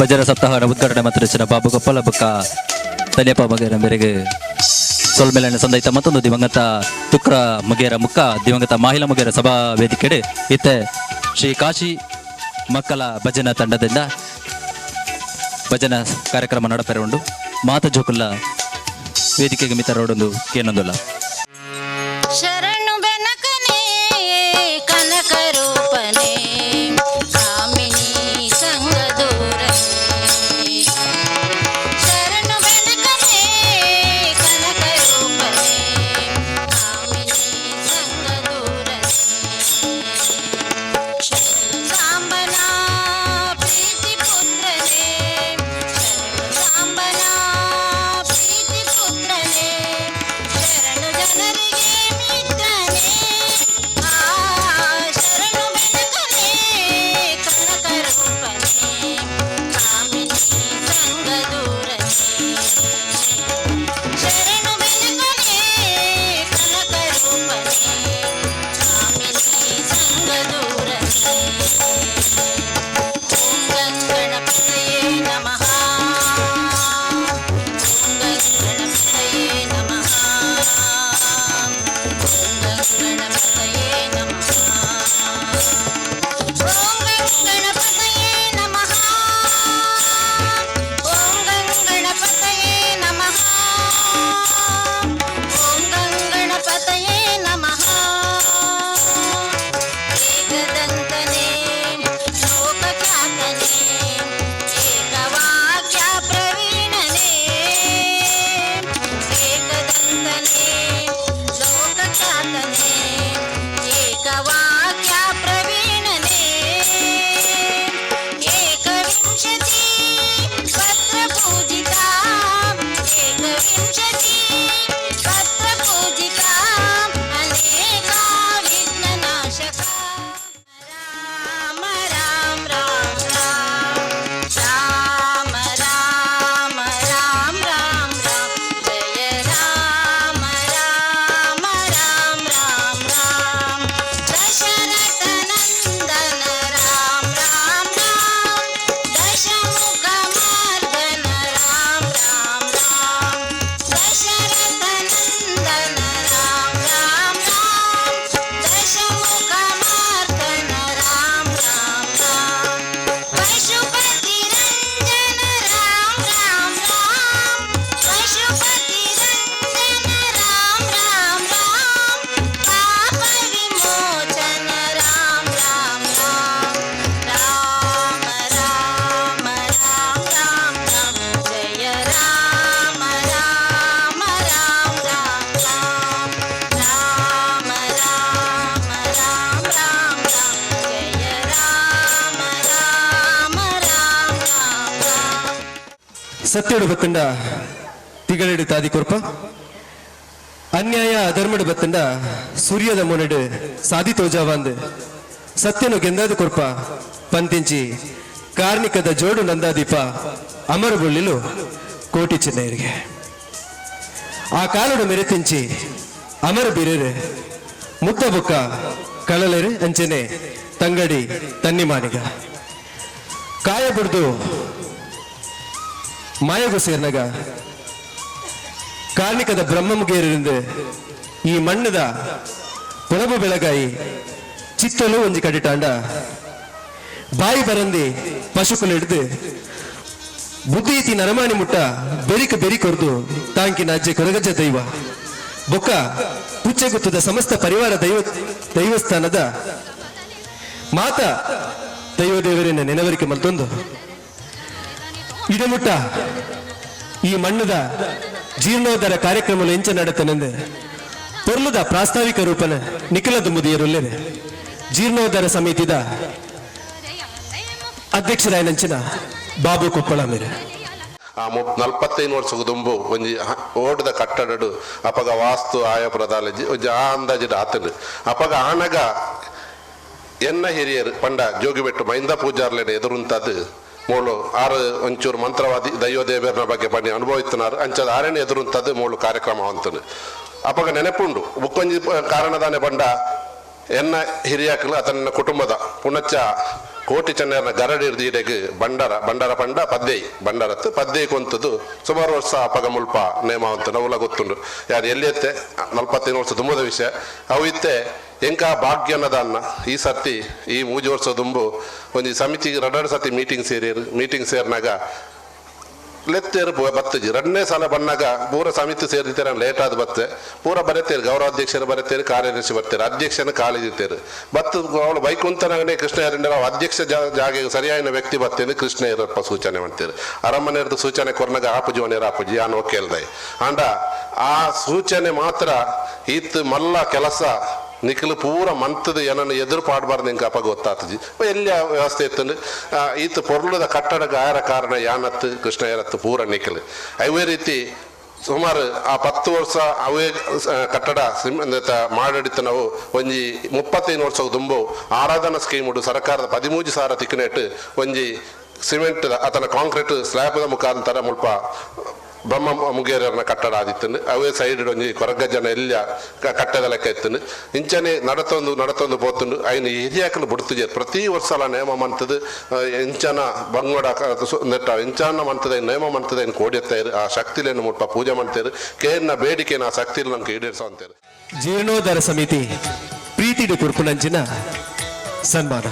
ಭಜನ ಸಪ್ತಾಹ ಉದ್ಘಾಟನೆ ಮತ್ತು ಬಾಬು ಕೊಪ್ಪಲ ಬೊಕ್ಕ ತನಿಯಪ್ಪ ಮಗೇರ ಮೇರೆಗೆ ಸೊಲ್ಮೆಲನ್ನು ಸಂದೈತ ಮತ್ತೊಂದು ದಿವಂಗತ ತುಕ್ರ ಮುಗೇರ ಮುಕ್ಕ ದಿವಂಗತ ಮಾಹಿಲ ಮುಗೇರ ಸಭಾ ವೇದಿಕೆಡೆ ಇತ್ತೆ ಶ್ರೀ ಕಾಶಿ ಮಕ್ಕಳ ಭಜನಾ ತಂಡದಿಂದ ಭಜನಾ ಕಾರ್ಯಕ್ರಮ ನಡಪೆರೆ ಉಂಡು. ಮಾತ ಜೋಕುಲ್ಲ ವೇದಿಕೆಗೆ ಮಿತರೋಡೊಂದು ಏನೊಂದುಲ್ಲ. ಶರಣು ಬೆನಕನೇ ಕನಕ ರೂಪನೇ ಕಾಮಿನಿ ಸಂಗ ದೂರನೇ. ಶರಣು ಬೆನಕನೇ ಕನಕ ರೂಪನೇ ಕಾಮಿನಿ ಸಂಗ ದೂರನೇ. ಶರಣು ಸಾಂಬನ ಪ್ರೀತಿ ಪುತ್ರನೇ, ಶರಣು ಸಾಂಬನ ಪ್ರೀತಿ ಪುತ್ರನೇ, ಶರಣು ಜನರಿಗೆ ಮಿತ್ರನೇ. ಆ ಶರಣು ಬೆನಕನೇ ಕನಕ ರೂಪನೇ ಕಾಮಿನಿ ಸಂಗ ದೂರನೇ. ಶರಣು ಬೆನಕನೇ ಕನಕ ರೂಪನೇ ಕಾಮಿನಿ ಸಂಗ ದೂರನೇ. ಓಂ ಗಣಪತಯೇ ನಮಃ, ಓಂ ಗಣಪತಯೇ ನಮಃ, ಓಂ ಗಣಪತಯೇ ನಮಃ, ಓಂ ಗಣಪತಯೇ ನಮಃ, ಓಂ ಗಣಪತಯೇ ನಮಃ, ಓಂ ಗಣಪತಯೇ ನಮಃ. ಏಕದಂತನೇ ಲೋಕಖ್ಯಾತನೇ ಏಕವಾಕ್ಯ ಪ್ರವೀಣನೇ, ಏಕದಂತನೇ ಲೋಕಖ್ಯಾತನೇ ಏಕವಾಕ್ಯ ಪ್ರವೀಣನೇ. ಏಕವಿಂಶತಿ ಪತ್ರಪೂಜಿತ, ಏಕವಿಂಶತಿ ಪತ್ರಪೂಜಿತ ಅನೇಕ ವಿಘ್ನನಾಶಕ. ರಾಮ ರಾಮ ರಾಮ ರಾಮ ರಾಮ ರಾಮ ರಾಮ ರಾಮ ಜಯ ರಾಮ ರಾಮ ರಾಮ ರಾಮ ರಾಮ ದಶರಥ ನಂದನ ರಾಮ ರಾಮ ರಾಮ ದಶಮುಖ ಮಾರ್ದನ ರಾಮ ರಾಮ ರಾಮ ದಶರಥ ನಂದನ ರಾಮ ರಾಮ ರಾಮ ದಶಮುಖ ಮಾರ್ದನ ರಾಮ ರಾಮ ರಾಮ ಪಶುಪತಿ ರಂಜನ ರಾಮ ರಾಮ ರಾಮ ಪಶುಪತಿ ರಂಜನ ರಾಮ ರಾಮ ರಾಮ ಪಾಪ ವಿಮೋಚನ ರಾಮ ರಾಮ ರಾಮ ರಾಮ ರಾಮ ರಾಮ ರಾಮ ರಾಮ ಜಯ ರಾಮ ರಾಮ ರಾಮ ರಾಮ ರಾಮ ರಾಮ ರಾಮ ರಾಮ ರಾಮ ಜಯ ರಾಮ ರಾಮ ರಾಮ ರಾಮ ರಾಮ. ಸತ್ಯಡು ಬತ್ತಂಡ ತಿಗಳೆಡು ತಾದಿ ಕೊರ್ಪ, ಅನ್ಯಾಯ ಅಧರ್ಮಡು ಬತ್ತಂಡ ಸೂರ್ಯದ ಮೊನೆಡು ಸಾದಿ ತೋಜಾವಂದು ಸತ್ಯನು ಗೆಂದಾದು ಕೊರ್ಪ ಪಂತಿಂಚಿ ಕಾರ್ಣಿಕದ ಜೋಡು ನಂದಾದೀಪ ಅಮರ ಬೊಳ್ಳಿಲು ಕೋಟಿ ಚೆನ್ನೈರಿಗೆ. ಆ ಕಾಲಡು ಮೆರೆತಿಂಚಿ ಅಮರ ಬಿರೇರು ಮುದ್ದ ಬೊಕ್ಕ ಕಳಲೆರು ಅಂಚನೆ ತಂಗಡಿ ತನ್ನಿಮಾನಿಗ ಕಾಯ ಬುಡ್ದು ಮಾಯಗು ಸೇರ್ನಗ ಕಾರ್ಣಿಕದ ಬ್ರಹ್ಮಮುಗೇರಿಂದ ಈ ಮಣ್ಣದ ಪೊಲಬು ಬೆಳಗಾಯಿ ಚಿತ್ತಲು ಒಂಜಿ ಕಡಿಟಾಂಡ ಬಾಯಿ ಬರಂದಿ ಪಶುಕುಲು ಹಿಡ್ದು ಬುದ್ಧಿತಿ ನರಮಾನಿ ಮುಟ್ಟ ಬೆರಿಕ ಬೆರಿ ಕೊರ್ದು ತಾಂಕಿನ ಅಜ್ಜೆ ಕೊರಗಜ್ಜ ದೈವ ಬೊಕ್ಕ ಪುಚ್ಚೆಗುತ್ತದ ಸಮಸ್ತ ಪರಿವಾರ ದೈವ ದೈವಸ್ಥಾನದ ಮಾತಾ ದೈವ ದೇವರನ್ನ ನೆನವರಿಕೆ ಮಲ್ತೊಂದು ಇಡಮುಟ್ಟ ಈ ಮಣ್ಣದ ಜೀರ್ಣೋದ್ಧಾರ ಕಾರ್ಯಕ್ರಮ ಎಂಚ ನಡತನೆಂದು ಪೊರ್ಲುದ ಪ್ರಾಸ್ತಾವಿಕ ರೂಪನ ನಿಖಿಲದ ಮುದಿಯರುಲ್ಲೇನೆ ಜೀರ್ಣೋದ್ಧಾರ ಸಮಿತಿದ ಅಧ್ಯಕ್ಷರಾಯನಂಚಿನ ಬಾಬು ಕೊಪ್ಪಳ ಮೇರೆ. ಆ 45 ವರ್ಷ ದುಂಬು ಒಂಜಿ ಓಟದ ಕಟ್ಟಡಡು ಅಪಗ ವಾಸ್ತು ಆಯ ಪ್ರದಾಲಜಿ ಒಂಜಿ ಆ ಅಂದಾಜಿಡ ಆತನು ಅಪಗ ಆನಗ ಎನ್ನ ಹಿರಿಯರು ಪಂಡ ಜೋಗಿಬೆಟ್ಟು ಮೈಂದ ಪೂಜಾರ್ಲೆನ ಎದುರುಂತದ್ದು ಮೂಳು ಆರು ಒಂಚೂರು ಮಂತ್ರವಾದಿ ದೈವದೇವರನ ಬಗ್ಗೆ ಬನ್ನಿ ಅನುಭವಿస్తున్నారు ಅಂಚದ ಆರನೇ ಎದುರುಂತದ್ದು ಮೂಳು ಕಾರ್ಯಕ್ರಮ ಅಂತನು ಅಪಗ ನೆನಪುಂಡು. ಬುಕ್ಕೊಂಜಿ ಕಾರಣದಾನೆ ಪಂಡ ಎನ್ನ ಹಿರಿಯಾಕಲು ಆತನ ಕುಟುಂಬದ ಪುಣಚ್ಚ ಕೋಟಿ ಚೆನ್ನಯರ್ನ ಗರಡಿ ಹಿಡ್ದು ಬಂಡಾರ ಬಂಡಾರ ಪಂಡ ಪದ್ದೈ ಬಂಡಾರತ್ತು ಪದ್ದೈ ಕೊಂತದ್ದು ಸುಮಾರು ವರ್ಷ ಅಪಗ ಮುಲ್ಪ ನೇಮ ಅಂತ ನವುಲ ಗೊತ್ತುಂಡು. ಯಾರು ಎಲ್ಲಿ ಎತ್ತೆ 45 ವರ್ಷ ತುಂಬದ ವಿಷಯ ಅವು ಇತ್ತೆ ಎಂಕ ಭಾಗ್ಯನದಾನ್ನ ಈ ಸರ್ತಿ ಈ 3 ವರ್ಷ ದುಂಬು ಒಂಜಿ ಸಮಿತಿಗೆ 2 ಸರ್ತಿ ಮೀಟಿಂಗ್ ಸೇರಿರು. ಮೀಟಿಂಗ್ ಸೇರಿನಾಗ ಲೆತ್ತೇರು ಬತ್ತಜಿ 2ನೇ ಸಲ ಬನ್ನಾಗ ಪೂರ ಸಮಿತಿ ಸೇರಿರ್ತಾರೆ, ಲೇಟ್ ಆದ ಬತ್ತೆ ಪೂರ ಬರೆತೇರು, ಗೌರವಾಧ್ಯಕ್ಷರು ಬರೆತೇರು, ಕಾರ್ಯದರ್ಶಿ ಬರ್ತಾರೆ, ಅಧ್ಯಕ್ಷನ ಕಾಲೇಜಿತ್ತೇರು ಬತ್ತು ಅವಳು ಬೈಕುಂತನಾಗನೇ ಕೃಷ್ಣ ನಾವು ಅಧ್ಯಕ್ಷ ಜಾಗೆಗೆ ಸರಿಯಾದ ವ್ಯಕ್ತಿ ಬರ್ತೇನೆ ಕೃಷ್ಣ ಇರಪ್ಪ ಸೂಚನೆ ಮಾಡ್ತೀರಿ. ಅರಮನೆಯವ್ರದ್ದು ಸೂಚನೆ ಕೊರ್ನಾಗ ಆಪುಜಿ ಒನೇರು ಆಪುಜಿ ಯಾನು ಕೇಳ್ದೆ ಆಂಡ ಆ ಸೂಚನೆ ಮಾತ್ರ ಈತ್ ಮಲ್ಲ ಕೆಲಸ ನಿಖಲು ಪೂರ ಮಂತದ ಏನನ್ನು ಎದುರು ಪಾಡಬಾರ್ದು ಇಂಕ ಅಪ್ಪ ಗೊತ್ತಾತಜಿ ಎಲ್ಲಿ ವ್ಯವಸ್ಥೆ ಇತ್ತು ಈತ ಪೊರ್ಲದ ಕಟ್ಟಡಕ್ಕೆ ಆಯರ ಕಾರಣ ಯಾನತ್ತು ಕೃಷ್ಣಯ್ಯರತ್ತು ಪೂರ ನಿಖಲು. ಅವೇ ರೀತಿ ಸುಮಾರು ಆ 10 ವರ್ಷ ಅವೇ ಕಟ್ಟಡ ಮಾಡಡಿತ್ತು. ನಾವು ಒಂಜಿ 35 ವರ್ಷ ದುಂಬು ಆರಾಧನಾ ಸ್ಕೀಮ್ ಉಂಡು ಸರ್ಕಾರದ 13,000 ತಿಕ್ಕನೆಟ್ ಒಂಜಿ ಸಿಮೆಂಟ್ ಆತನ ಕಾಂಕ್ರೀಟ್ ಸ್ಲ್ಯಾಬ್ದ ಮುಖಾಂತರ ಮುಲ್ಪ ಬ್ರಹ್ಮ ಮುಗೇರನ ಕಟ್ಟಡ ಆದಿತ್ತು. ಅವೇ ಸೈಡ್ ಒಂಜಿ ಕೊರಗಜ್ಜನ ಎಲ್ಲ ಕಟ್ಟದ ಲೆಕ್ಕ ಇತ್ತು. ಇಂಚನೆ ನಡತೊಂದು ನಡತೊಂದು ಪೋತುಂಡು ಐನು ಹಿರಿಯಾಕಲು ಬಿಡ್ತಿಜೆ ಪ್ರತಿ ವರ್ಷಲ ನೇಮ ಮಂತದ ಇಂಚನ ಬಂಗೋಡ ನೆಟ್ಟ ಇಂಚಾನ ಮಂತದ ನೇಮ ಮಂತದ ಏನು ಕೋಡಿಯತ್ತಾರೆ ಆ ಶಕ್ತಿಲೇನು ಮುಟ್ಪ ಪೂಜೆ ಮಾಡ್ತಾರೆ ಕೇರ್ನ ಬೇಡಿಕೆನ ಆ ಶಕ್ತಿಲಿ ನಮ್ಗೆ ಈಡೇರಿಸೋ ಅಂತಾರೆ. ಜೀರ್ಣೋದ್ಧಾರ ಸಮಿತಿ ಪ್ರೀತಿಡು ಕುರ್ಪುನಂಚಿನ ಸನ್ಮಾನ.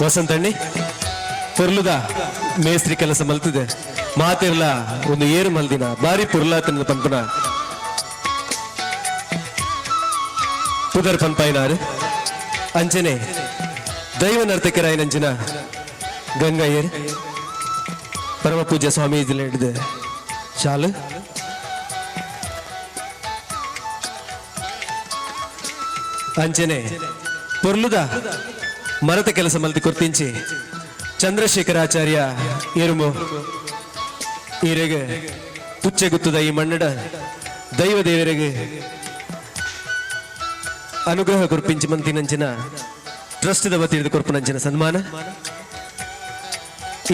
ವಸಂತಣ್ಣಿ ಪೊರ್ಲುದ ಮೇಸ್ತ್ರಿ ಕೆಲಸ ಮಲ್ತಿದೆ ಮಾತಿರ್ಲ ಒಂದು ಏರು ಮಲ್ದಿನ ಬಾರಿ ಪುರ್ಲಾತನ ಪಂಪನ ಪುದರ್ ಪಂಪಾಯಿನಾರು ಅಂಚನೆ ದೈವ ನರ್ತಕರಾಯನಂಚಿನ ಗಂಗಯ್ಯರ್ ಪರಮ ಪೂಜ್ಯ ಸ್ವಾಮೀಜಿ ಹಿಡಿದು ಶಾಲು ಅಂಚನೆ ಪೊರ್ಲುದ ಮರತ ಕೆಲಸ ಮಲ್ತಿ ಕೊರ್ತಿಂಚಿ ಚಂದ್ರಶೇಖರಾಚಾರ್ಯ ಎರುಮು ಈರೆಗೆ ಪುಚ್ಚೆ ಗುತ್ತದ ಈ ಮಣ್ಣಡ ದೈವ ದೇವರಿಗೆ ಅನುಗ್ರಹ ಕೊರ್ಪಿಂಚಿ ಮಂತಿನಂಚಿನ ಟ್ರಸ್ಟ್ದ ವತಿಯಿಂದ ಕೊರ್ಪುನಂಚಿನ ಸನ್ಮಾನ.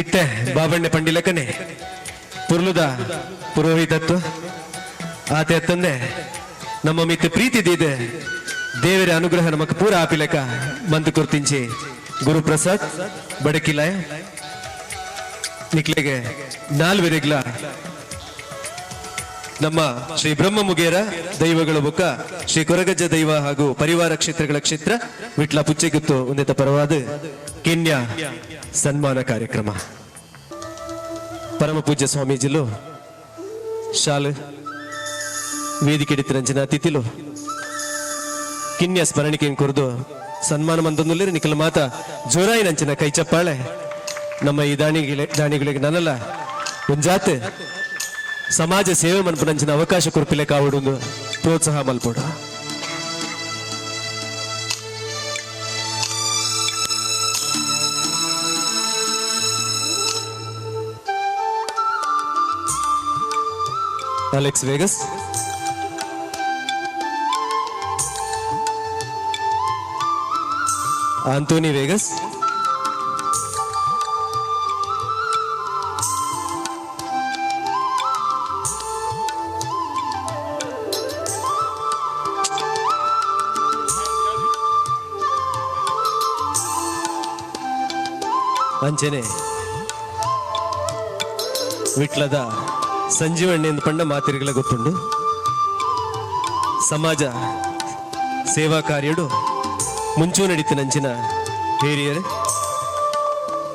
ಇತ್ತೆ ಬಾಬಣ್ಣೆ ಪಂಡಿಲಕನೆ ಪುರ್ಲುದ ಪುರೋಹಿತತ್ವ ಆತೆ ಅತ್ತಂದೆ ನಮ್ಮ ಮಿತ್ತ ಪ್ರೀತಿ ದೀದೆ ದೇವರ ಅನುಗ್ರಹ ನಮಕ್ ಪೂರ ಆಪಿಲಕ ಮಂತು ಕೊರ್ತಿಂಚಿ ಗುರುಪ್ರಸಾದ್ ಬಡಕಿಲಾಯ ನಿಕ್ಲೆಗೆ ನಾಲ್ವೆರೆಗ್ಲ ನಮ್ಮ ಶ್ರೀ ಬ್ರಹ್ಮ ಮುಗೇರ ದೈವಗಳ ಬುಕ್ಕ ಶ್ರೀ ಕೊರಗಜ್ಜ ದೈವ ಹಾಗೂ ಪರಿವಾರ ಕ್ಷೇತ್ರಗಳ ಕ್ಷೇತ್ರ ವಿಟ್ಲ ಪುಚ್ಚೆಗುತ್ತು ಒಂದಿತ ಪರವಾದ ಕೆನ್ಯಾ ಸನ್ಮಾನ ಕಾರ್ಯಕ್ರಮ. ಪರಮ ಪೂಜ್ಯ ಸ್ವಾಮೀಜಿಲು ಶಾಲು ವೇದಿಕೆ ರಂಜನ ಅತಿಥಿಲು ಕಿನ್ಯ ಸ್ಮರಣಿಕೆಯನ್ನು ಕೊರದು ಸನ್ಮಾನ ಮಂದೊಂದುಲ್ಲೇರಿ ನಿಖಲ ಮಾತ ಜೋರಾಯಿನಂಚಿನ ಕೈ ಚಪ್ಪಾಳೆ ನಮ್ಮ ಈ ದಾಣಿಗಳಿಗೆ ನನ್ನಲ್ಲ ಒಂಜಾತ್ ಸಮಾಜ ಸೇವೆ ಮನ್ಪುನಂಚಿನ ಅವಕಾಶ ಕೊರ್ಪಿಲೆ ಕಾವಡು ಪ್ರೋತ್ಸಾಹ ಮಲ್ಪೋಡು. ಅಲೆಕ್ಸ್ ವೇಗಸ್ ಆಂಟೋನಿ ವೇಗಸ್ ಅಂಚನೆ ವಿಟ್ಲದ ಸಂಜೀವಣ್ಣೆಂದು ಪಂಡ ಮಾತಿರಿಗಳ ಗೊತ್ತುಂಡು. ಸಮಾಜ ಸೇವಾ ಕಾರ್ಯಡು ಮುಂಚೂ ನಡೀತಿನಂಚಿನ ಹಿರಿಯರು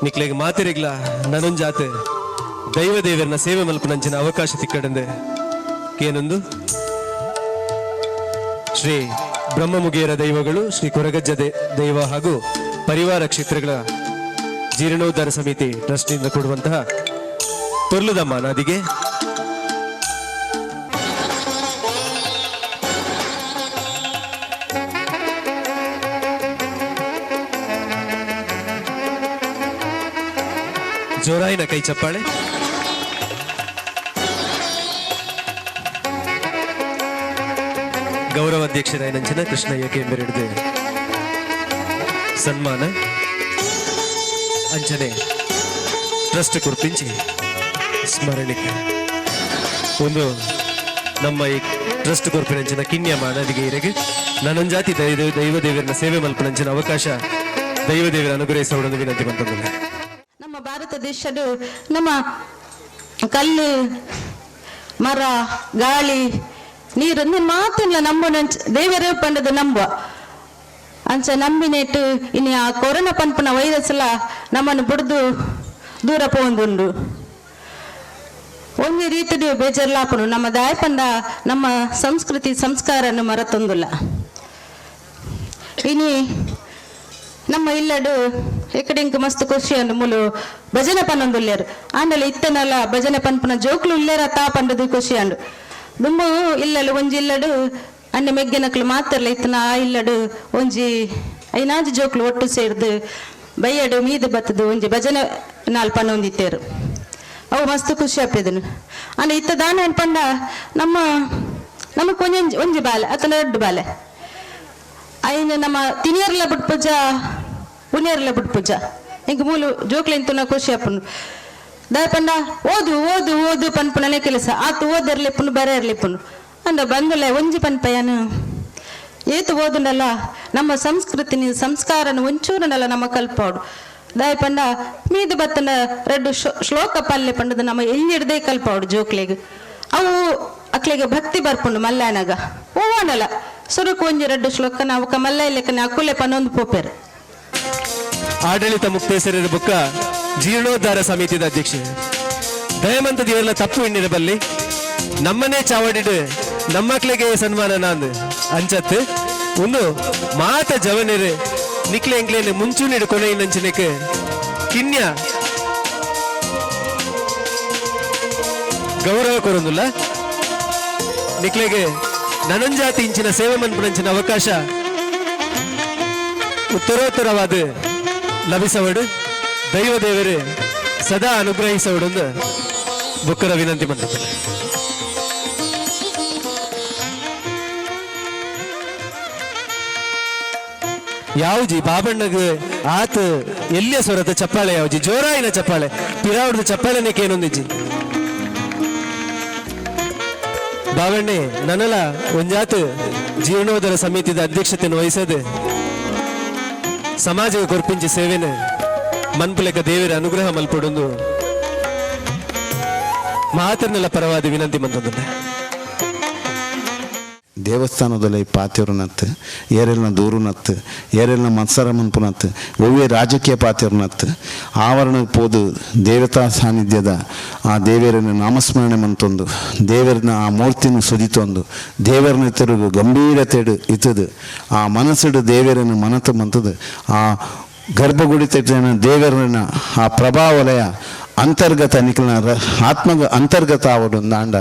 ನಿಕ್ಲೆಗ್ ಮಾತಿರಿಗ್ಲ ನನೊಂಜಾತ ದೈವ ದೇವರನ್ನ ಸೇವೆ ಮಲ್ಪನಂಚಿನ ಅವಕಾಶ ತಿಕ್ಕಡಂದೆ ಏನೊಂದು ಶ್ರೀ ಬ್ರಹ್ಮಮುಗೇರ ದೈವಗಳು ಶ್ರೀ ಕೊರಗಜ್ಜ ದೈವ ಹಾಗೂ ಪರಿವಾರ ಕ್ಷೇತ್ರಗಳ ಜೀರ್ಣೋದ್ಧಾರ ಸಮಿತಿ ಟ್ರಸ್ಟ್ನಿಂದ ಕೊಡುವಂತಹ ತೊರ್ಲುದಮ್ಮ ನದಿಗೆ ಜೋರಾಯಿನ ಕೈ ಚಪ್ಪಾಳೆ. ಗೌರವಾಧ್ಯಕ್ಷರಾಯನಂಚಿನ ಕೃಷ್ಣಯ್ಯ ಕೆಂಬೆರೆಡ್ದು ಸನ್ಮಾನ ಅಂಚನೆ ಟ್ರಸ್ಟ್ ಕುರ್ಪಿಂಚಿ ಸ್ಮರಣಿಕೆ. ಒಂದು ನಮ್ಮ ಈ ಟ್ರಸ್ಟ್ ಕೊರ್ಪಿನಂಚಿನ ಕಿನ್ಯ ಮಾನದಿಗೆ ಇರೆಗೆ ನಾನೊಂಜಾತಿ ದೈವ ದೇವರನ್ನ ಸೇವೆ ಮಲ್ಪನಂಚಿನ ಅವಕಾಶ ದೈವ ದೇವರ ಅನುಗ್ರಹಿಸೋಡೊಂದು ವಿನಂತಿ ಬಂತಂದ್ರೆ. ನಮ್ಮ ಭಾರತ ದೇಶದ ನಮ್ಮ ಕಲ್ಲು ಮರ ಗಾಳಿ ನೀರನ್ನು ಮಾತಿಲ್ಲ ನಂಬುನ ದೇವರೇ ಪಂಡದ ನಂಬುವ ಅಂಚ ನಂಬಿನೇಟು ಇನ್ನು ಆ ಕೊರೋನಾ ಪನ್ಪುನ ವೈರಸ್ ಎಲ್ಲ ನಮ್ಮನ್ನು ಬುಡ್ದು ದೂರ ಪೋಂದುಂಡು. ಒಂಜಿ ರೀತಿಡು ಬೇಜಾರ್ಲಾಪುನು ನಮ್ಮ ದಾಯಪಂಡ ನಮ್ಮ ಸಂಸ್ಕೃತಿ ಸಂಸ್ಕಾರನ್ನು ಮರತೊಂದುಲ್ಲ. ಇನಿ ನಮ್ಮ ಇಲ್ಲಡು ಎಕಡೆಂಕ್ ಮಸ್ತ್ ಖುಷಿಯನ್ನು ಮುಲು ಭಜನೆ ಪನ್ನೊಂದುಲ್ಲೇರು ಆಂಡಲ ಇತ್ತನಲ್ಲ ಭಜನೆ ಪನ್ಪುನ ಜೋಕ್ಲು ಉಲ್ಲೇರ ತಾ ಪಂಡದು ಖುಷಿ ಅಂಡು ದುಂಬು ಇಲ್ಲಲು ಒಂಜಿ ಇಲ್ಲಡು ಅಣ್ಣ ಮೆಗ್ಗೆನಕ್ಲು ಮಾತ್ರಲ್ಲ ಇತ್ತನ ಆ ಇಲ್ಲಡು ಒಂಜಿ ಐನಾಜಿ ಜೋಕ್ಲು ಒಟ್ಟು ಸೇರ್ದು ಬೈಯಡು ಮೀದು ಬತ್ತದು ಒಂಜಿ ಭಜನೆ ನಾಲ್ ಪನ್ನೊಂದಿತ್ತೇರು ಅವು ಮಸ್ತ್ ಖುಷಿ ಆಪಿದನು. ಅಂಡ ಇತ್ತ ದಾನ ಪಂಡ ನಮ್ಮ ನಮಕ್ ಒಂಜಿ ಒಂಜಿ ಬಾಲೆ ಅತನ ದೊಡ್ಡ ಬಾಲೆ ಐನು ನಮ್ಮ ತಿನಿಯರ್ಲ ಬಿಟ್ ಪೂಜಾ ಉನಿಯರ್ಲ ಬಿಟ್ ಪೂಜಾ ಇಂಕ ಮೂಲು ಜೋಕ್ಲೆಂತುನ ಖುಷಿ ಅಪ್ಪನು ದಾಯಪಂಡ ಓದು ಓದು ಓದು ಪನ್ಪುನನೆ ಕೆಲಸ ಆತು ಓದಿರ್ಲಿಪ್ಪನು ಬರೆಯರ್ಲಿಪ್ಪನು ಅಂಡ ಬಂದುಲೆ ಒಂಜಿ ಪನ್ಪಯನು ಏತು ಓದುನಲ್ಲ ನಮ್ಮ ಸಂಸ್ಕೃತಿನಿ ಸಂಸ್ಕಾರನ ಒಂಚೂರನಲ್ಲ ನಮ್ಮ ಕಲ್ಪೋಡು ದಾಯಪಂಡ ಮೀದು ಬತ್ತನ ರೆಡ್ಡು ಶ್ಲೋಕ ಪಲ್ಲೆ ಪಂಡದ ನಮ್ಮ ಎಲ್ಲಿಡ್ದೆ ಕಲ್ಪೋಡು ಜೋಕ್ಲೆಗ್ ಅವು ಅಕ್ಲೆಗೆ ಭಕ್ತಿ ಬರ್ಪುಂಡು ಮಲ್ಲಾನಗ ಓವನಲ್ಲ ಸುರುಕು ಒಂಜಿ ರೆಡ್ಡು ಶ್ಲೋಕ ನಾವು ಮಲ್ಲ ಇಲ್ಲಕ್ಕನೆ ಅಕ್ಕುಲೆ ಪನ್ನೊಂದು ಪೋಪೆರು. ಆಡಳಿತ ಮುಕ್ತೇಸರರ ಬುಕ್ಕ ಜೀರ್ಣೋದ್ಧಾರ ಸಮಿತಿದ ಅಧ್ಯಕ್ಷ ದಯಮಂತ ದೇವರ ತಪ್ಪು ಎಣ್ಣಿರಬಲ್ಲಿ ನಮ್ಮನೇ ಚಾವಡಿಡು ನಮ್ಮಕ್ಳಿಗೆ ಸನ್ಮಾನ ನಾಂದು ಅಂಚತ್ತು ಒಂದು ಮಾತ ಜವನಿರು ನಿಕ್ಲೆ ಎಂಕ್ಲೇನೆ ಮುಂಚೂಣಿಡು ಕೊನೆ ನಂಚಿನಕ್ಕೆ ಕಿನ್ಯ ಗೌರವ ಕೊರೊಂದುಲ್ಲ ನಿಕ್ಲೆಗೆ ನನಂಜಾತಿ ಇಂಚಿನ ಸೇವೆ ಮನ್ಪುನಂಚಿನ ಅವಕಾಶ ಉತ್ತರೋತ್ತರವಾದ ಲಭಿಸವಡು ದೈವ ದೇವರು ಸದಾ ಅನುಗ್ರಹಿಸವಡು ಬುಕ್ಕರ ವಿನಂತಿ ಮಂತ್ರ. ಯಾವ್ಜಿ ಬಾಬಣ್ಣಗ ಆತ ಎಲ್ಲಿಯ ಸ್ವರದ ಚಪ್ಪಾಳೆ ಯಾವ್ಜಿ ಜೋರಾಯಿನ ಚಪ್ಪಾಳೆ ಪಿರಾವಡ್ದ ಚಪ್ಪಾಳೆನೇ ಕೇನೊಂದಿಜ್ಜಿ ಬಾಬಣ್ಣೆ ನನಲ ಒಂಜಾತ ಜೀರ್ಣೋದರ ಸಮಿತಿದ ಅಧ್ಯಕ್ಷತೆಯನ್ನು ವಹಿಸದೆ ಸಮಾಜ ಕೊರ್ಪಿಂಚಿ ಸೇವೆನ ಮನ್ಪುಲೆಕ ದೇವರ ಅನುಗ್ರಹ ಮಲ್ಪಡೊಂದು ಮಾತನ್ನೆಲ್ಲ ಪರವಾದ ವಿನಂತಿ ಮಂತಂದ್ರೆ. ದೇವಸ್ಥಾನದಲ್ಲಿ ಪಾತಿಯವ್ರನ್ನತ್ತು ಏರೆಲ್ನ ದೂರುನತ್ತು ಏರೆಲ್ನ ಮತ್ಸರ ಮನ್ಪುನತ್ತು ಒವ್ವೇ ರಾಜಕೀಯ ಪಾತಿಯವ್ರನ್ನತ್ತು ಆವರಣಕ್ಕೆ ಪೋದು ದೇವತಾ ಸಾನ್ನಿಧ್ಯದ ಆ ದೇವರನ್ನು ನಾಮಸ್ಮರಣೆ ಮಂತೊಂದು ದೇವರನ್ನ ಆ ಮೂರ್ತಿನ ಸುದಿತೊಂದು ದೇವರನ್ನ ತಿರುಗು ಗಂಭೀರತೆಡು ಇತ್ತದು ಆ ಮನಸ್ಸುಡು ದೇವರನ್ನು ಮನತು ಮಂತದು ಆ ಗರ್ಭಗುಡಿ ತೆಟ್ಟಿನ ದೇವರನ್ನ ಆ ಪ್ರಭಾವಲಯ ಅಂತರ್ಗತ ನಿಖಿಲನ ಆತ್ಮ ಅಂತರ್ಗತ ಆವಡು ನಾಂಡ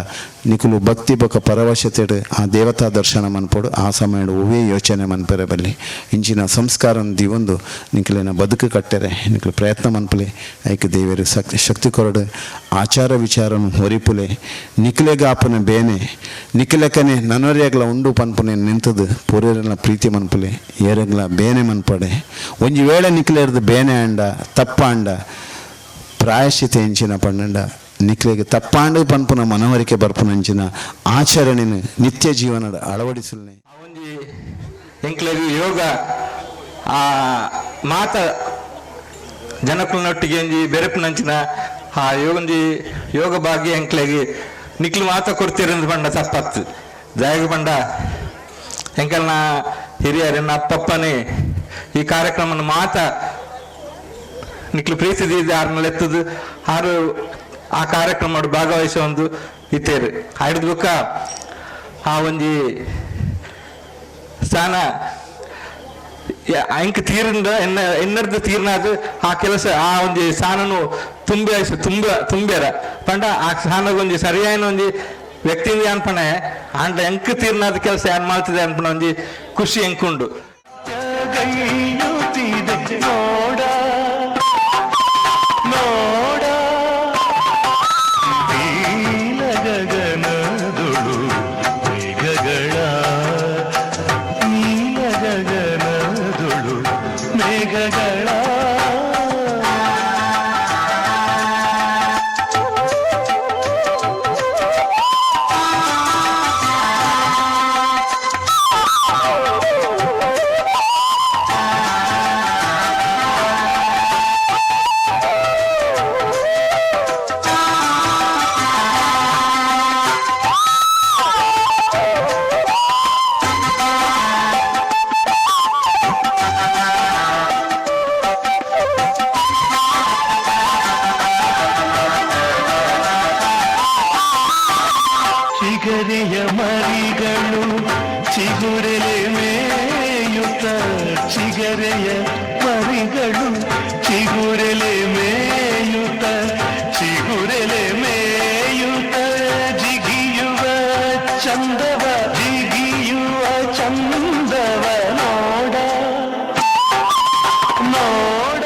ನಿಖಲು ಭಕ್ತಿ ಬೊಕ ಪರವಶತೆಡು ಆ ದೇವತಾ ದರ್ಶನ ಮನ್ಪೋಡು ಆ ಸಮಯ ಒವ್ವೇ ಯೋಚನೆ ಮನ್ಪೆರೆ ಬಲ್ಲಿ ಇಂಚಿನ ಸಂಸ್ಕಾರ ದಿವೊಂದು ನಿಖಿಲಿನ ಬದುಕು ಕಟ್ಟೆರೆ ನಿಖಲು ಪ್ರಯತ್ನ ಮನ್ಪಲೆ ಐಕ್ ದೇವರು ಶಕ್ತಿ ಕೊರಡು ಆಚಾರ ವಿಚಾರನು ಹೊರಿಪುಲೆ ನಿಖಿಲೆಗಾಪನ ಬೇನೆ ನಿಖಿಲಕನೆ ನನೊರ್ಯಗ್ಲ ಉಂಡು ಪನ್ಪುನೆ ನಿಂತದು ಪೂರೇರೆಲ್ಲ ಪ್ರೀತಿ ಮನ್ಪುಲೆ ಏರೆಗ್ಲ ಬೇನೆ ಮನ್ಪಡೆ ಒಂಜಿ ವೇಳೆ ನಿಖಿಲೆರ್ದು ಬೇನೆ ಅಂಡ ತಪ್ಪಾಂಡ ಪ್ರಾಯಶ್ಚಿತ ಎಂಚಿನ ಪನ್ನಂಡ ನಿಕ್ಲೆಗೆ ತಪ್ಪಾಂಡು ಪನ್ಪುನ ಮನವರಿಕೆ ಬರ್ಪುನಂಚಿನ ಆಚರಣೆನ ನಿತ್ಯ ಜೀವನದ ಅಳವಡಿಸಲನೆ. ಒಂಜಿ ಎಂಕ್ಲೆಗ್ ಯೋಗ ಆ ಮಾತ ಜನಕುಲ್ನೊಟ್ಟಿಗೆ ಒಂಜಿ ಬೆರಪುನಂಚಿನ ಆ ಯೋಗಂಜಿ ಯೋಗ ಭಾಗ್ಯ ಎಂಕ್ಲೆಗ್ ನಿಕ್ಲು ಮಾತ ಕೊಡ್ತೀರಂದು ಪಂಡ ತಪ್ಪತ್ತು ಜಾಗ ಪಂಡ ಎಂಕಲ್ನ ಹಿರಿಯರನ್ನ ಅಪ್ಪಪ್ಪನೇ ಈ ಕಾರ್ಯಕ್ರಮನ ಮಾತ ನಿಕ್ಲು ಪ್ರೀತಿ ದೀದ ಆರ್ನಲ್ಲಿ ಎತ್ತದು ಆರು ಆ ಕಾರ್ಯಕ್ರಮ ಭಾಗವಹಿಸೋ ಒಂದು ಇತ್ತೇರು ಆಯ್ದ ಬುಕ್ಕ ಆ ಒಂಜಿ ಸ್ಥಾನ ಅಂಕ ತೀರಿಂದ ಎನ್ನ ಎನ್ನರ್ದು ತೀರ್ನಾದ ಆ ಕೆಲಸ ಆ ಒಂಜಿ ಸ್ಥಾನನು ತುಂಬಿ ತುಂಬ ತುಂಬ್ಯಾರ ಪಂಡ ಆ ಸ್ಥಾನಗೊಂಜಿ ಸರಿಯಾದ ಒಂಜಿ ವ್ಯಕ್ತಿಯಿಂದ ಅನ್ಪಣೆ ಆಂಡ ಎಂಕ್ ತೀರ್ನಾದ ಕೆಲಸ ಏನ್ ಮಾಡ್ತಿದೆ ಅನ್ಪಣ ಒಂಜಿ ಖುಷಿ ಎಂಕುಂಡು. ನೋಡ ನೋಡ ನೀಲ ಗಗನದೊಳು ಮೇಘಗಳ ನೀಲ ಗಗನದೊಳು ಮೇಘಗಳ ಚಿಗರೆಯ ಮರಿಗಳು ಚಿಗುರೆಲೆ ಮೇಯುತ್ತ, ಚಿಗರೆಯ ಮರಿಗಳು ಚಿಗುರೆಲೆ ಮೇಯುತ್ತ, ಚಿಗುರೆಲೆ ಮೇಯುತ್ತ ಜಿಗಿಯುವ ಚಂದವ, ಜಿಗಿಯುವ ಚಂದವ ನೋಡ ನೋಡ.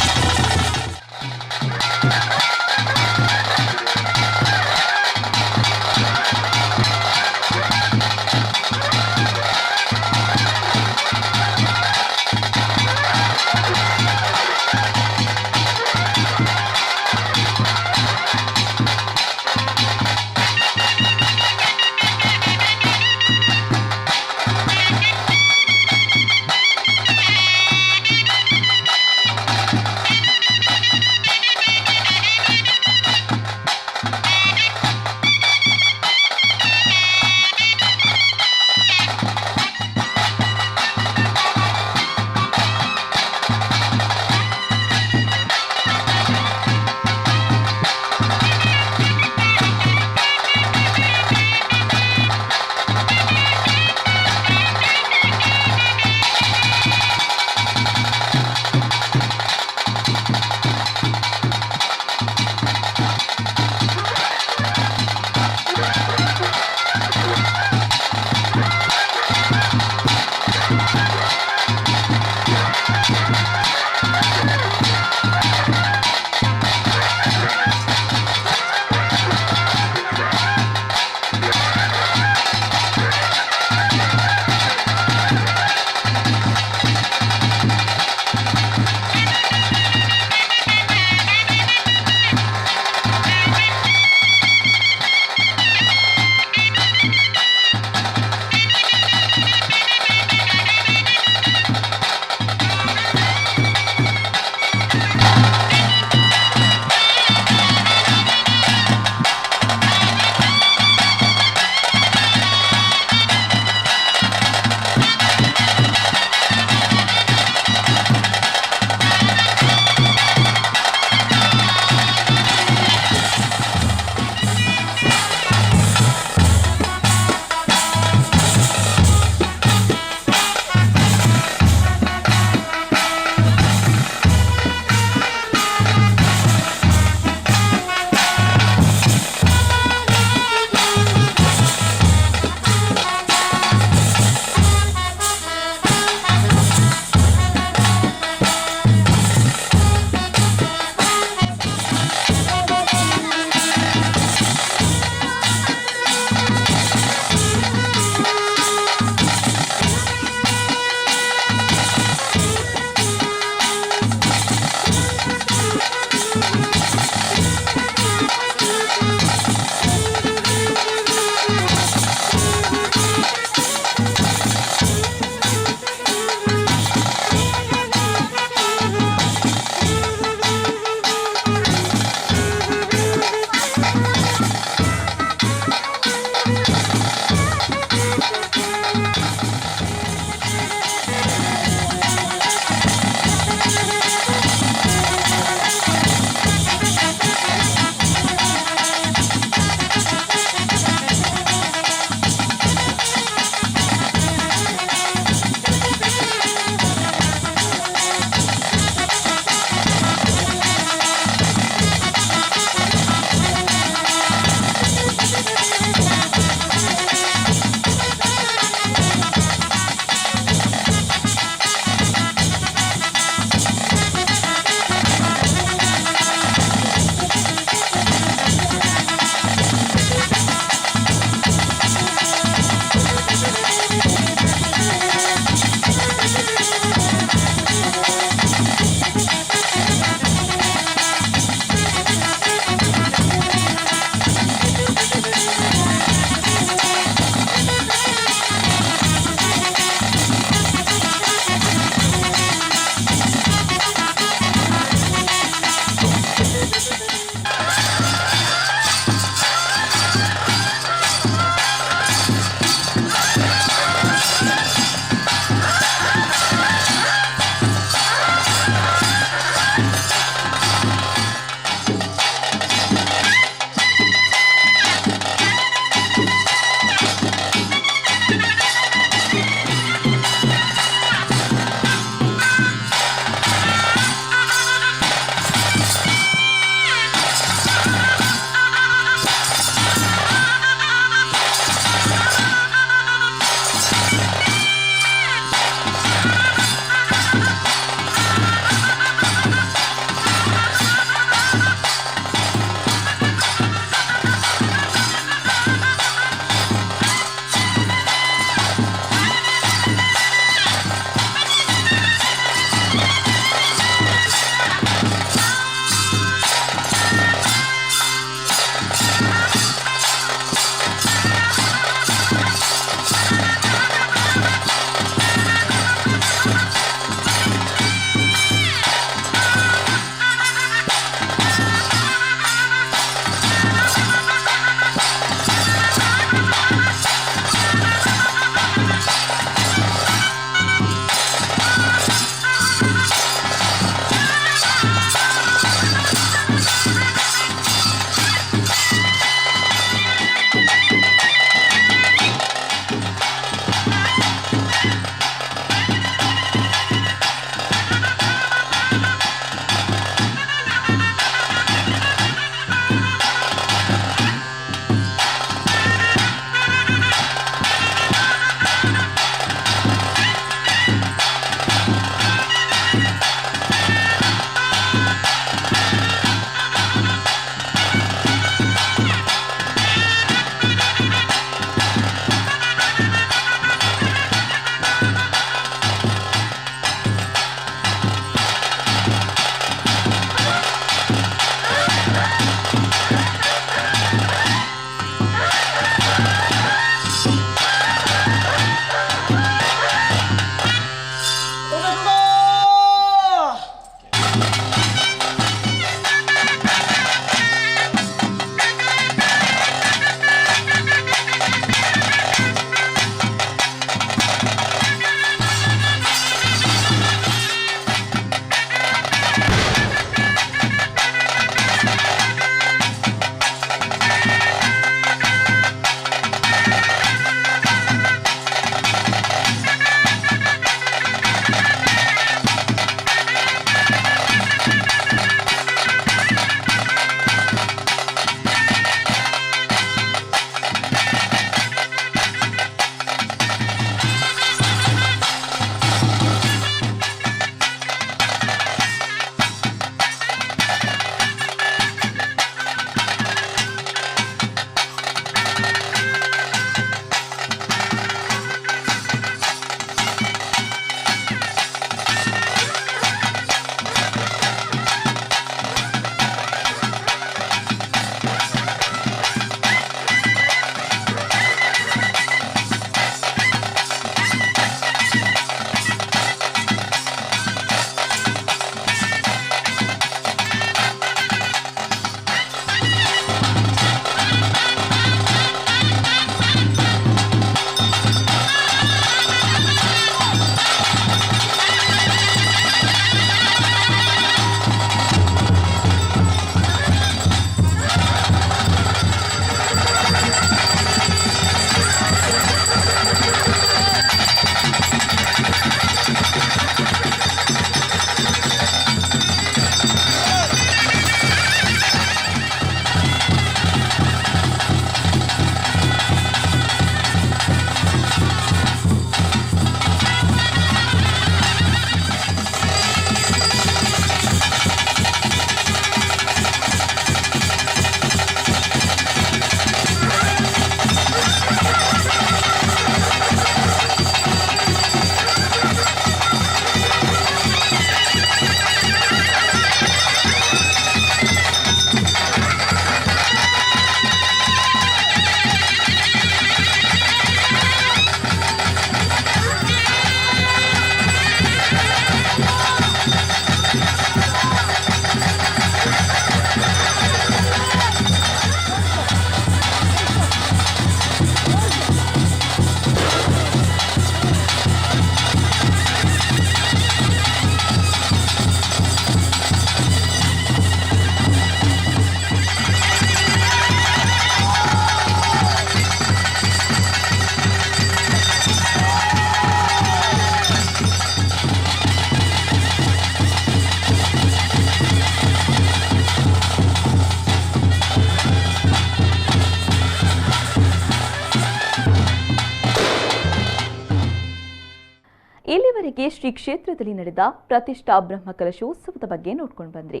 ಇದುವರೆಗೆ ಶ್ರೀ ಕ್ಷೇತ್ರದಲ್ಲಿ ನಡೆದ ಪ್ರತಿಷ್ಠಾ ಬ್ರಹ್ಮಕಲಶೋತ್ಸವದ ಬಗ್ಗೆ ನೋಡ್ಕೊಂಡು ಬಂದ್ರಿ.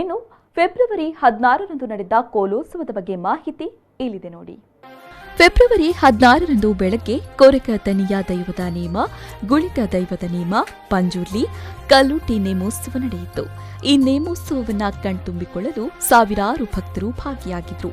ಇನ್ನು ಫೆಬ್ರವರಿ 16ರಂದು ನಡೆದ ಕೋಲೋತ್ಸವದ ಬಗ್ಗೆ ಮಾಹಿತಿ ಇಲ್ಲಿದೆ ನೋಡಿ. ಫೆಬ್ರವರಿ 16ರಂದು ಬೆಳಗ್ಗೆ ಕೊರಕ ತನಿಯ ದೈವದ ನೇಮ, ಗುಳಿಗ ದೈವದ ನೇಮ, ಪಂಜುರ್ಲಿ, ಕಲ್ಲುಟಿ ನೇಮೋತ್ಸವ ನಡೆಯಿತು. ಈ ನೇಮೋತ್ಸವವನ್ನು ಕಣ್ತುಂಬಿಕೊಳ್ಳಲು ಸಾವಿರಾರು ಭಕ್ತರು ಭಾಗಿಯಾಗಿದ್ರು.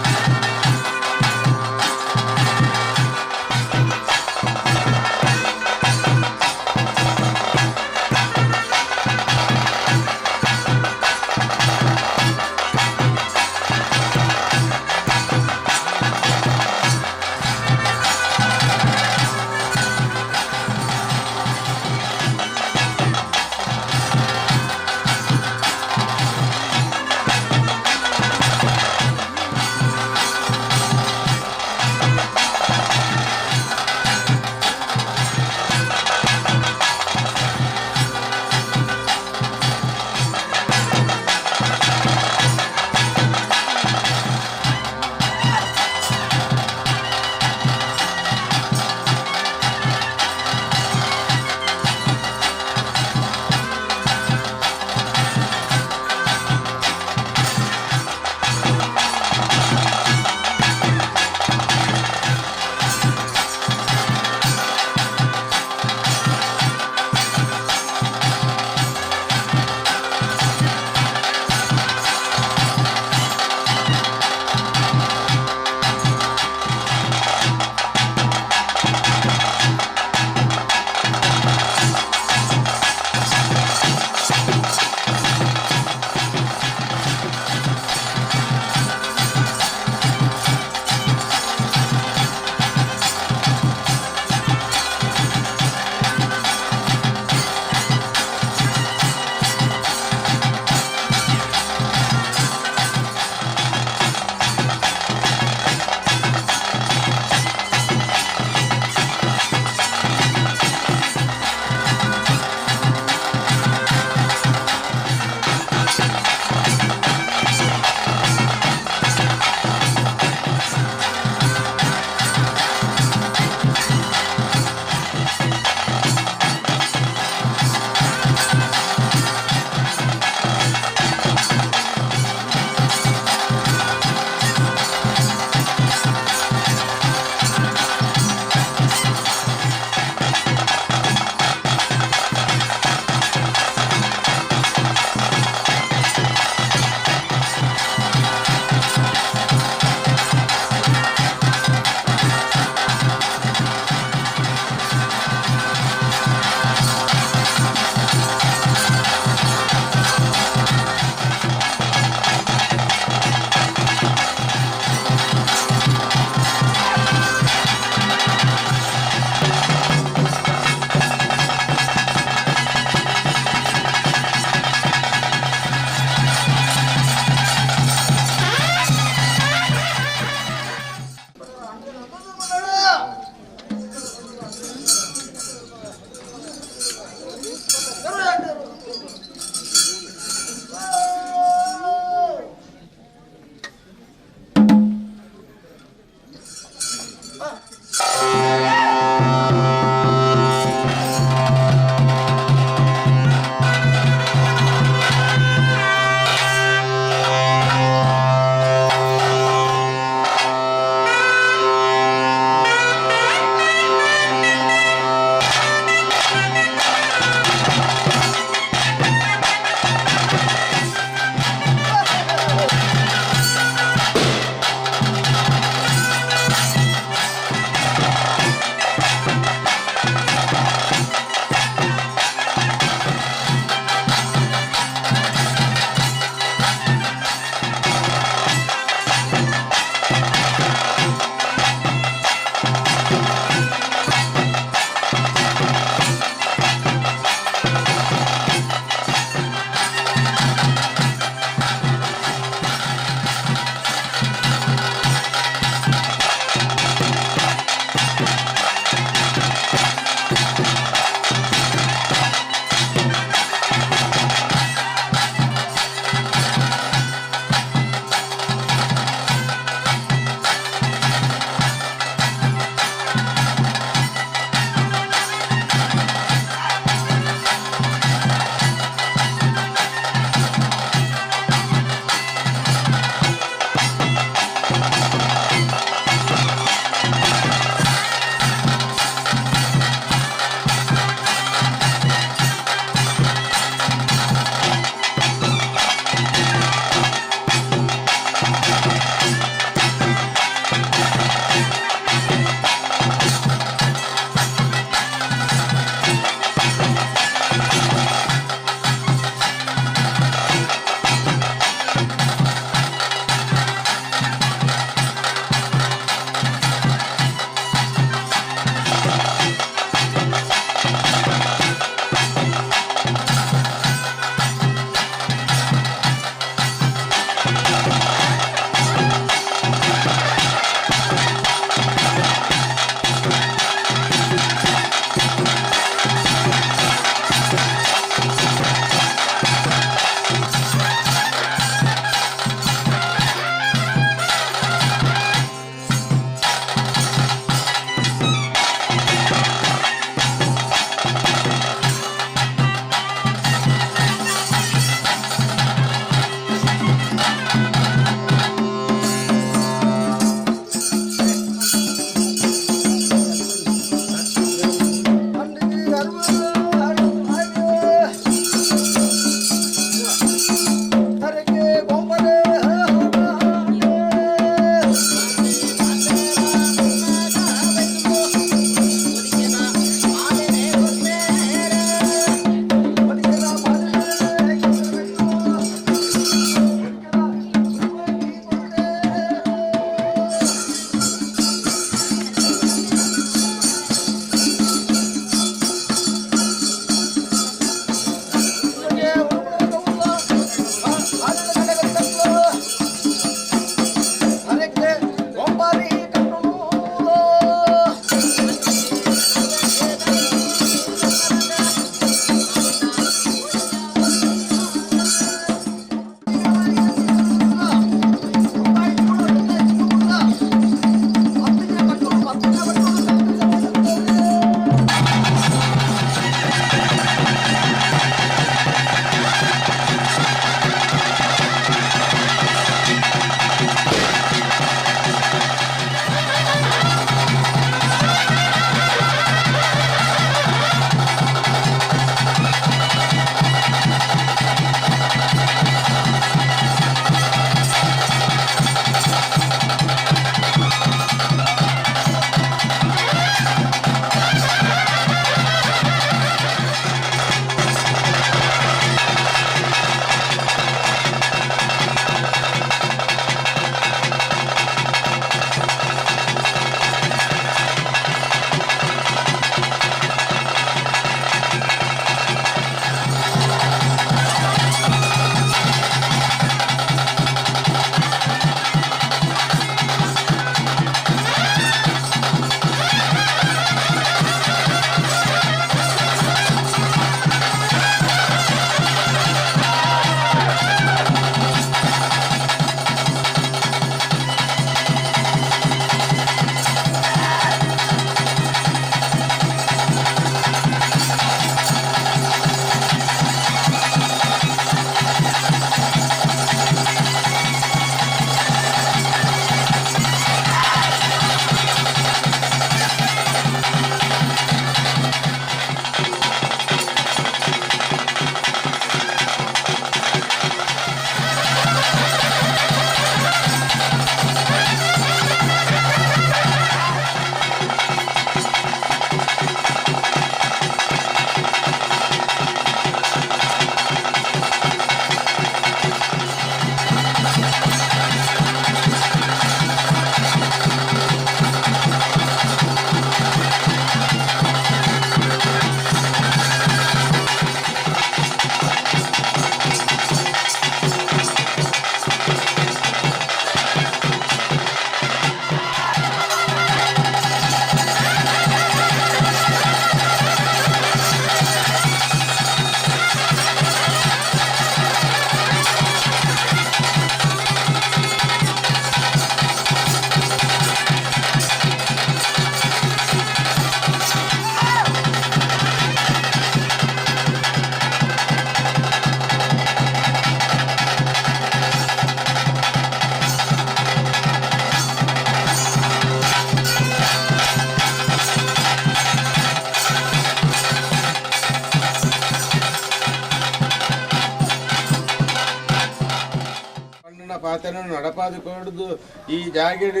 ಪನ್ನ ಪಾತೆರನು ನಡಪಾದು ಕೊಡ್ದು ಈ ಜಾಗೆಡ್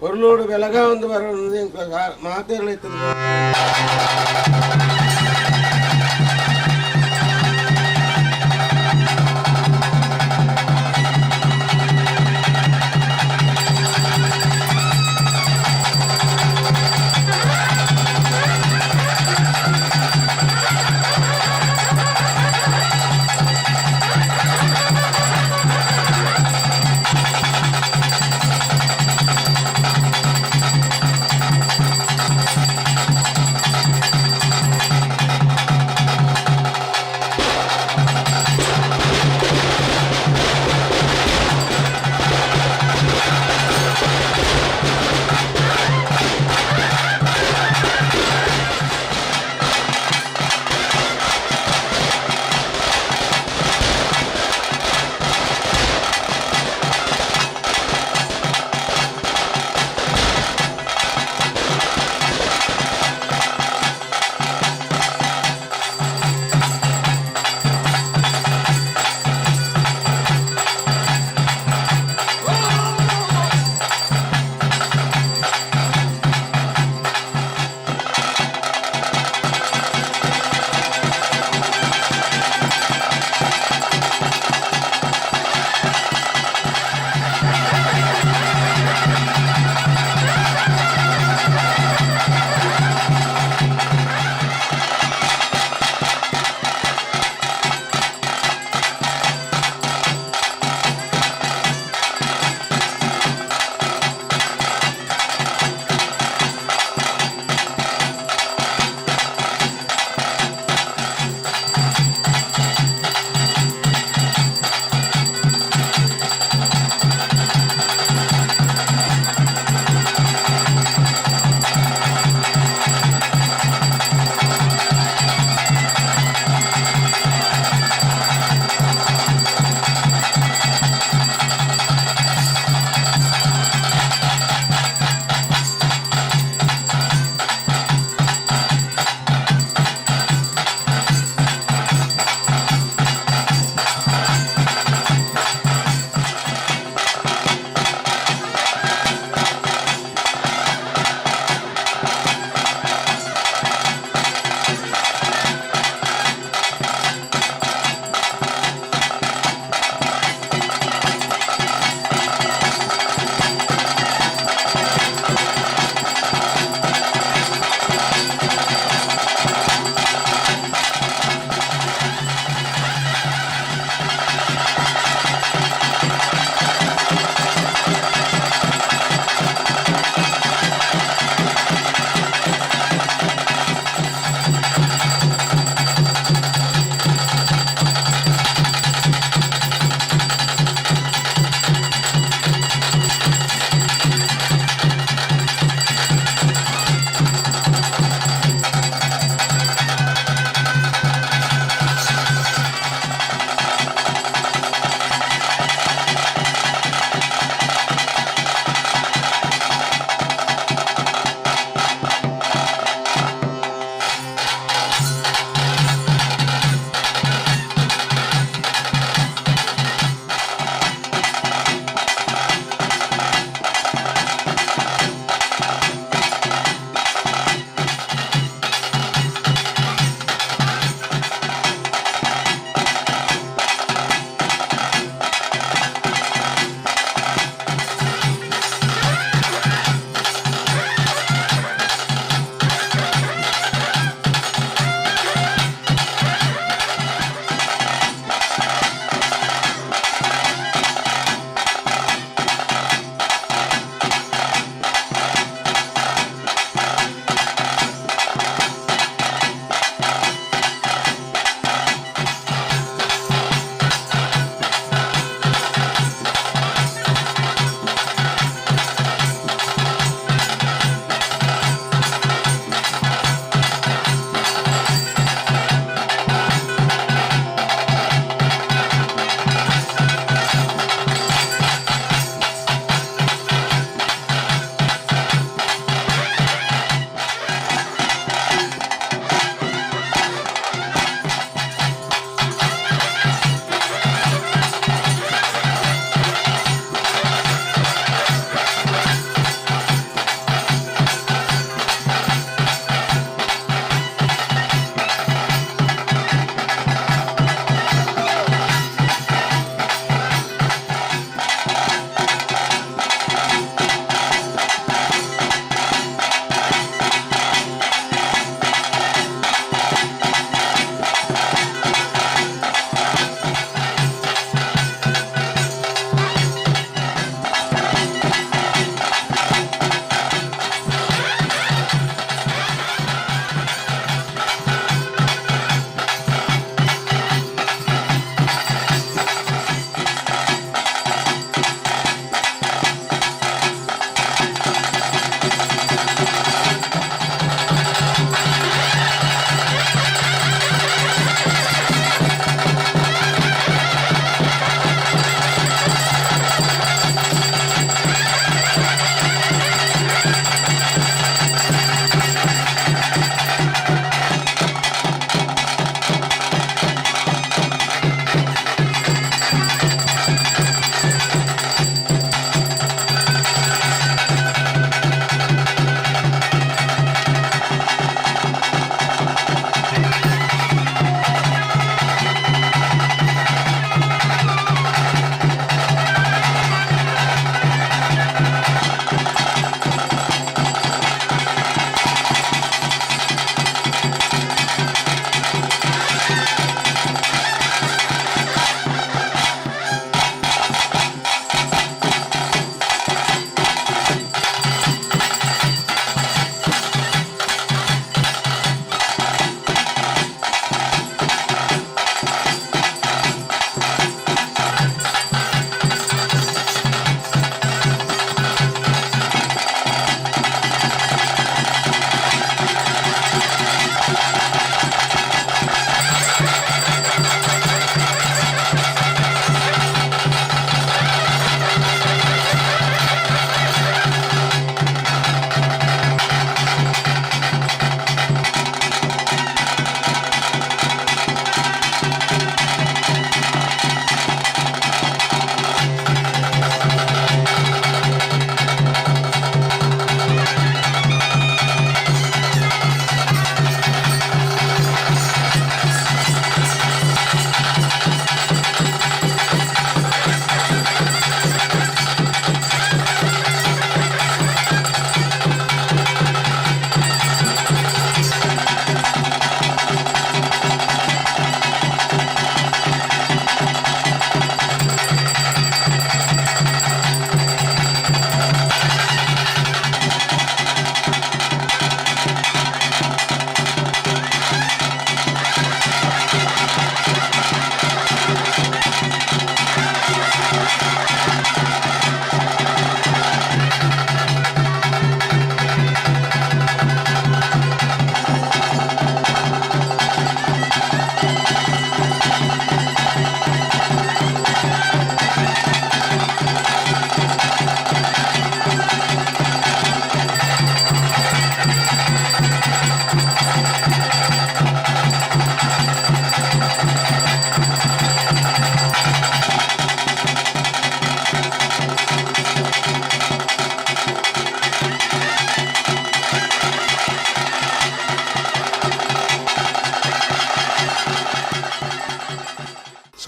ಪೊರ್ಲೋಡು ಬೆಳಗಾವೊಂದು ಬರೋದು ಮಾತೆರ್ಲ ಇತ್ತದ.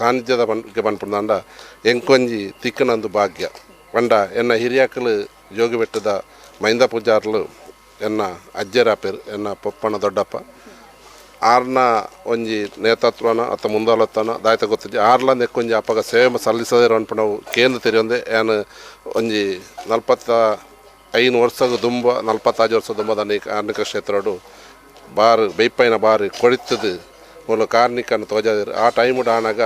ಸಾನ್ನಿಧ್ಯದ ಬಗ್ಗೆ ಪನ್ಪುಂಡ ಎಂಕೊಂಜಿ ತಿಕ್ಕನಂದು ಭಾಗ್ಯ ಪಂಡ ಎನ್ನ ಹಿರಿಯಾಕಲು ಜೋಗಿಬೆಟ್ಟದ ಮೈಂದ ಪೂಜಾರ್ಲು ಎನ್ನ ಅಜ್ಜರಾಪೇರು ಎನ್ನ ಪೊಪ್ಪನ ದೊಡ್ಡಪ್ಪ ಆರ್ನ ಒಂಜಿ ನೇತೃತ್ವನ ಅತ್ತ ಮುಂದಾಲೋತನ ದಾಯ್ತ ಗೊತ್ತಿದ್ದೆ ಆರ್ಲ ನೆಕ್ಕೊಂಜಿ ಅಪ್ಪಗ ಸೇವೆ ಸಲ್ಲಿಸದಿರೋ ಅನ್ಪಣವು ಕೇಂದ್ರ ತೆರೆಯೊಂದೆ ಏನು ಒಂಜಿ 45 ವರ್ಷದ ದುಂಬ 45 ವರ್ಷ ದುಂಬದ ಕಾರ್ಣಿಕ ಕ್ಷೇತ್ರಡು ಬಾರು ಬೈಪೈನ ಬಾರು ಕೊಡಿತದು ಮೂಲ ಕಾರ್ಣಿಕನ್ನು ತೋಜಾದಿರು ಆ ಟೈಮುಡು ಆನಾಗ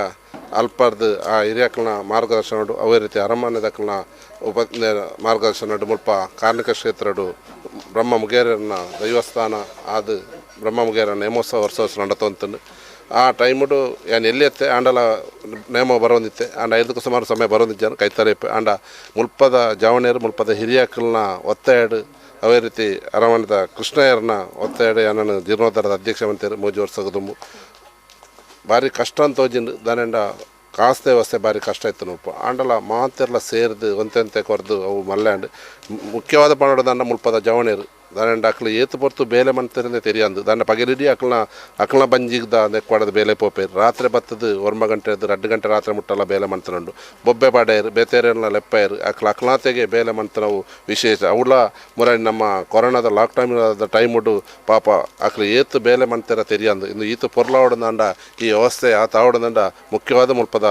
ಅಲ್ಪರ್ದು ಆ ಹಿರಿಯಾಕಲ್ನ ಮಾರ್ಗದರ್ಶನಡು ಅವೇ ರೀತಿ ಅರಮಾನ್ಯದಕ್ಕಲ್ನ ಉಪ ಮಾರ್ಗದರ್ಶನಡು ಮುಲ್ಪ ಕಾರ್ಣಿಕ ಕ್ಷೇತ್ರಡು ಬ್ರಹ್ಮ ಮುಗೇರನ ದೈವಸ್ಥಾನ ಆದ ಬ್ರಹ್ಮ ಮುಗೇರ ನೇಮೋತ್ಸವ ವರ್ಷ ವರ್ಷ ನಡತಂತಂದು ಆ ಟೈಮುಡು ಏನು ಎಲ್ಲಿ ಆಂಡಲ ನೇಮ ಬರೋಂದಿತ್ತೆ ಆಂಡ ಐದಕ್ಕೂ ಸುಮಾರು ಸಮಯ ಬರೋಂದಿದ್ದಾನೆ ಕೈತಾರೆ ಆಂಡ ಮುಲ್ಪದ ಜಾವಣೇರು ಮುಲ್ಪದ ಹಿರಿಯಾಕಲ್ನ ಒತ್ತಾಯಡು ಅವೇ ರೀತಿ ಅರಮನೆದ ಕೃಷ್ಣಯ್ಯರನ್ನ ಒತ್ತಾಯಡು ಏನನ್ನು ಜೀರ್ಣೋದ್ಧಾರದ ಅಧ್ಯಕ್ಷ ಮಂತೇರು 3 ವರ್ಷದ ದುಂಬು ಭಾರಿ ಕಷ್ಟ ಅಂತ ಹೋಜಿಂದು ದಾನೆಂಡ ಕಾಸ್ತೆ ವ್ಯವಸ್ಥೆ ಭಾರಿ ಕಷ್ಟ ಇತ್ತು ನೋಪ ಆಂಡಲ ಮಾತೆಲ್ಲ ಸೇರಿದು ಒಂತೆಂತೆ ಕೊರ್ದು ಅವು ಮಲ್ಯಾಂಡ್ ಮುಖ್ಯವಾದ ಪಣೋಡ ಮುಲ್ಪದ ಜವಣೇರು ದಾನೆಂಡ ಅಕ್ಲು ಏತು ಪೊರ್ತು ಬೇಲೆ ಮಂತರಿಂದ ತೆರಿಯಂದು ದಾಂಡ ಪಗೆಲಿಡಿ ಅಕ್ಲನ ಅಕ್ಲನ ಬಂಜಿಗ್ದ ನೆಕ್ವಾಡದ ಬೇಲೆ ಪೋಪೇರು ರಾತ್ರಿ ಬತ್ತದು 1 ಗಂಟೆ 2 ಗಂಟೆ ರಾತ್ರಿ ಮುಟ್ಟಲ್ಲ ಬೇಲೆ ಮಂತನುಂಡು ಬೊಬ್ಬೆ ಪಾಡೇರು ಬೇತೇರೆಲ್ಲ ಲೆಪ್ಪೇರು ಅಕ್ಲ ಅಕ್ಲಾತೆಗೆ ಬೇಲೆ ಮಂತನವು ವಿಶೇಷ ಅವಳ ಮುರ ನಮ್ಮ ಕೊರೋನಾದ ಲಾಕ್ಡೌನ್ ಟೈಮುಡು ಪಾಪ ಅಕ್ಲು ಏತು ಬೇಲೆ ಮಂತರ ತೆರಿಯಂದು ಇನ್ನು ಈತು ಪೊರ್ಲಾವಡದಂಡ ಈ ವ್ಯವಸ್ಥೆ ಆ ತಾವಡದಂಡ ಮುಖ್ಯವಾದ ಮುಲ್ಪದ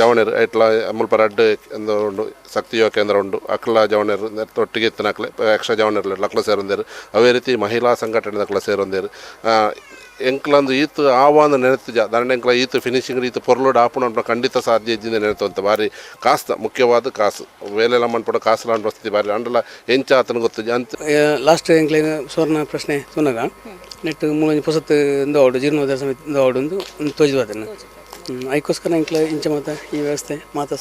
ಜವಣೇರು ಐಟ್ಲ ಮುಲ್ಪ ರಡ್ಡು ಉಂಡು ಶಕ್ತಿ ಯುವ ಕೇಂದ್ರ ಉಂಡು ಅಕ್ಲ ಜವಣೇರು ಒಟ್ಟಿಗೆ ಇತ್ತಿನ ಅಕ್ಲೆ ಯಕ್ಷ ಜವಣೇರು ಲಕ್ಲ ಸೇರೊಂದೇರು ಅವೇ ರೀತಿ ಮಹಿಳಾ ಸಂಘಟನೆ ದಕ್ಲ ಸೇರೊಂದೇರು ಎಂಕ್ಲಂದು ಈತು ಆವಾಂದು ನೆನೆತು ದಾಂಡ ಎಂಕ್ಲ ಈತು ಫಿನಿಶಿಂಗ್ ಈತು ಪೊರ್ಲೋಡ್ ಆಪುಣ ಖಂಡಿತ ಸಾಧ್ಯ ಇದ್ದಿಂದ ನೆನೆತು ಅಂತ ಭಾರಿ ಕಾಸ್ತ ಮುಖ್ಯವಾದ ಕಾಸು ವೇಲೆಲ್ಲ ಮನ್ಪಡ ಕಾಸು ಲಾಂಡ್ ವಸ್ತಿ ಭಾರಿ ಅಂಡಲ ಎಂಚ ಆತನ ಗೊತ್ತು ಅಂತ ಲಾಸ್ಟ್ ಎಂಕ್ಲೈನ್ ಸುವರ್ಣ ಪ್ರಶ್ನೆ ಸುನಗ ನೆಟ್ ಮೂಲಂಜಿ ಪೊಸತ್ತು ಒಂದು ಅವಡು ಜೀರ್ಣೋದ್ಧಾರ ಸಮಿತಿ ಒಂದು ಅವಡು ಒಂದು ತೋಜಿದ ಅದಕ್ಕೋಸ್ಕರ ಎಂಕ್ಲ ಇಂಚ ಮಾತ ಈ ವ್ಯವಸ್ಥೆ ಮಾತ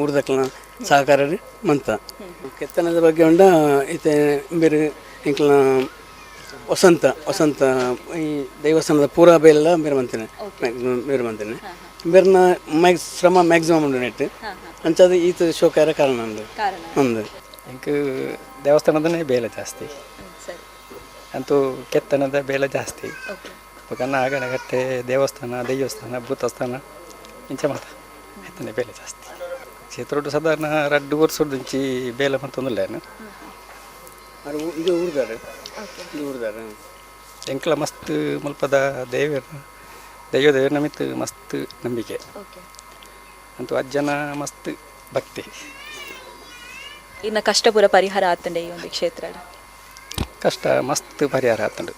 ಊರ್ದಕ್ಲನ ಸಹಕಾರ ಮಂತ ಕೆತ್ತನದ ಬಗ್ಗೆ ಉಂಡ ಇತ್ತೆ ಬೇರೆ ಎಂಕ್ಲನ ವಸಂತ ವಸಂತ ಈ ದೇವಸ್ಥಾನದ ಪೂರಾ ಬೇಲೆಲ್ಲ ಬೇರೆ ಮಂತೇನೆ ಬೇರೆ ಮಂತೇನೆ ಬೇರೆನ ಮ್ಯಾಕ್ಸ್ ಶ್ರಮ ಮ್ಯಾಕ್ಸಿಮಮ್ ಉಂಡು ನೆಟ್ ಅಂಚಾದ ಈತ ಶೋಕಾರ ಕಾರಣ ಉಂಡು ಒಂದು ಎಂಕ್ ದೇವಸ್ಥಾನದನೇ ಬೇಲೆ ಜಾಸ್ತಿ ಅಂತೂ ಕೆತ್ತನದ ಬೇಲೆ ಜಾಸ್ತಿ ಬೊಕ ಆಗನಗಟ್ಟೆ ದೇವಸ್ಥಾನ ದೈವಸ್ಥಾನ ಭೂತಸ್ಥಾನ ಇಂಚ ಮಾತ ಆಯ್ತಾನೆ ಬೇಲೆ ಜಾಸ್ತಿ ಕ್ಷೇತ್ರಡು ಸಾಧಾರಣ 2 ವರ್ಷದಂಚಿ ಬೇಲೆ ಮಂತೊಂದುಲ್ಲೇನು ಇದು ಊರ್ದಾರ ಇದು ಊರ್ದಾರ ಎಂಕ್ಲ ಮಸ್ತ್ ಮುಲ್ಪದ ದೇವರ ದೈವ ದೇವರ ನಮಿತ್ ಮಸ್ತ್ ನಂಬಿಕೆ ಅಂತೂ ಅಜ್ಜನ ಮಸ್ತ್ ಭಕ್ತಿ. ಇನ್ನು ಕಷ್ಟಪುರ ಪರಿಹಾರ ಆತಂಡೆ ಈ ಒಂದು ಕ್ಷೇತ್ರ ಕಷ್ಟ ಮಸ್ತ್ ಪರಿಹಾರ ಆತಂಡು.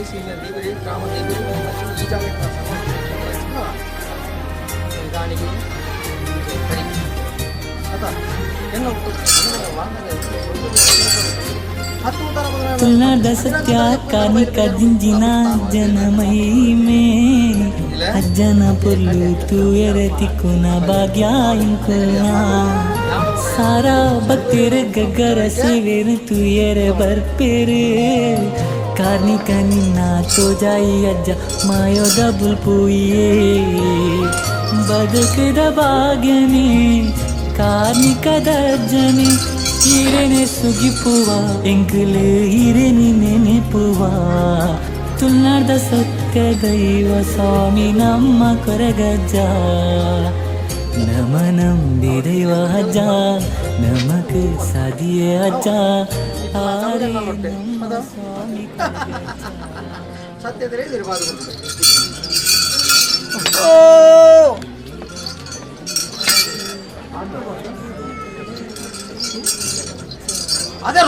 ಸೀಮೆ ದೇವರೇ ಗ್ರಾಮ ದೇವರು ಈ ಜಾಗಕ್ಕೆ ನಿಧಾನಿಗೆ ತುಳುನಾಡ ಸತ್ಯ ಕಾರ್ಣಿಕ ದಿಂಜಿನ ಜನಮೈಮೆ ಅಜ್ಜನ ಪೊರ್ಲು ತೂಯರೆ ತಿಕ್ಕುನ ಭಾಗ್ಯ ಇಂಕುಲ್ನ ಸಾರಾ ಭಕ್ತರು ಗಗ್ಗರ ಸೇವೆರು ತೂಯರೆ ಬರ್ಪೇರು ಕಾರ್ಣಿಕ ನಿನ್ನ ತೋಜಾಯಿ ಅಜ್ಜ ಮಾಯೋದ ಬುಲ್ಪುಯೇ ಬದುಕದ ಭಾಗ್ಯನೇ ಕಾರ್ಣಿಕದ ಅಜ್ಜನೇ ಈರೆನೆ ಸುಗಿಪುವ ಎಂಕುಲು ಈರೆನಿ ನೆನೆಪುವ ತುಳುನಾಡ ಸತ್ಯ ದೈವ ಸ್ವಾಮಿ ನಮ್ಮ ಕೊರಗಜ್ಜ ನಮ ನಂಬಿ ದೈವ ಅಜ್ಜ ನಮಕ್ ಸಾದಿಯೇ ಅಜ್ಜ ಆರೇ ನಮ್ಮ ಸ್ವಾಮಿ. ಸತ್ಯದರೆ ಅದೇ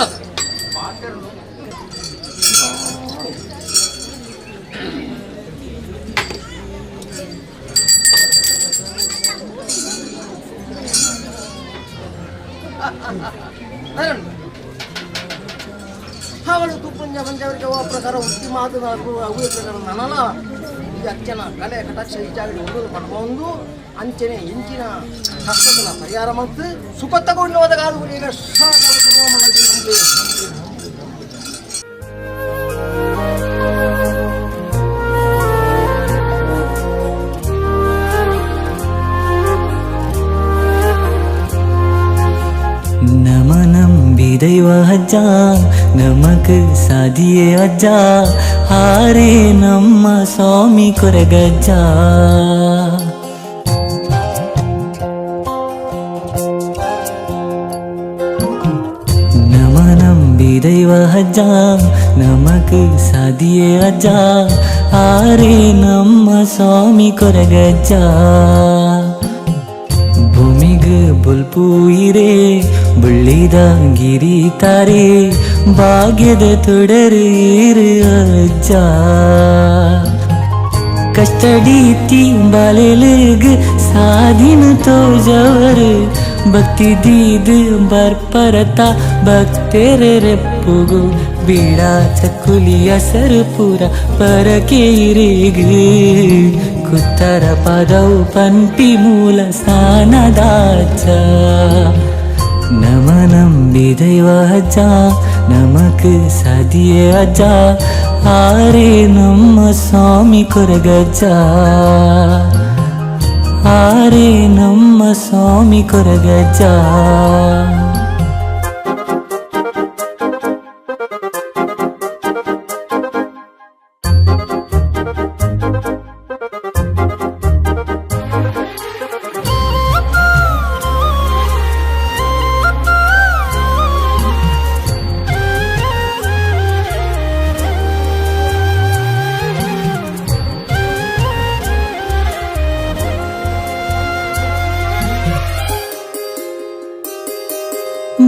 ಅವಳು ತುಪ್ಪಂಜ ಪಂಜವರಿಗೆ ಆ ಪ್ರಕಾರ ಉತ್ತಿ ಮಾತು ಅವು ಪ್ರಕಾರ ನನಲ ಈ ಅರ್ಚನ ಕಲೆ ಕಟಾಕ್ಷ ಈ ಜಾಗಡಿ ಒಂದು ಪಡ್ಕೊಂಡು ಅಂಚನೆ ಇಂಚಿನ ಕಷ್ಟದ ಪರಿಹಾರ ಮತ್ತು ಸುಖ ತಗೊಂಡು ಕಾದು ಈಗ ನಮಗೆ. ನಮ ನಂಬಿ ದೈವ ಅಜ್ಜ ನಮಕ್ ಸಾದಿಯೇ ಅಜ್ಜ ಹಾರೇ ನಮ್ಮ ಸ್ವಾಮಿ ಕೊರಗಜ್ಜ. ನಮ ನಂಬಿ ದೈವ ಅಜ್ಜ ನಮಕ್ ಸಾದಿಯೇ ಅಜ್ಜ ಆರೇ ನಮ್ಮ ಸ್ವಾಮಿ ಕೊರಗಜ್ಜ. ಭೂಮಿಗ್ ಬುಲ್ಪುಯಿರೇ ಬುಳ್ಳಿದ ಗಿರಿ ತಾರೆ ಭಾಗ್ಯದ ತೊಡರೇರು ಅಜ್ಜ. ಕಷ್ಟಡೀತಿ ಬಾಲೆಲುಗ್ ಸಾಧಿನ ತೋಜವರು ಭಕ್ತಿ ದೀದ್ ಬರ್ಪರತ ಭಕ್ತೆರೆ ರೆಪ್ಪುಗು ಬೀಡ ಚಕ್ಕುಲಿಯ ಸರುಪುರ ಪರಕೇರಿಗ್ ಕುತ್ತರ ಪದವು ಪನ್ಪಿ ಮೂಲ ಸ್ಥಾನದಾಚ. ನಮ ನಂಬಿ ದೈವ ಅಜ್ಜ ನಮಕ್ ಸಾದಿಯೇ ಅಜ್ಜ ಆರೇ ನಮ್ಮ ಸ್ವಾಮಿ ಕೊರಗಜ್ಜ ಆರೇ ನಮ್ಮ ಸ್ವಾಮಿ ಕೊರಗಜ್ಜ.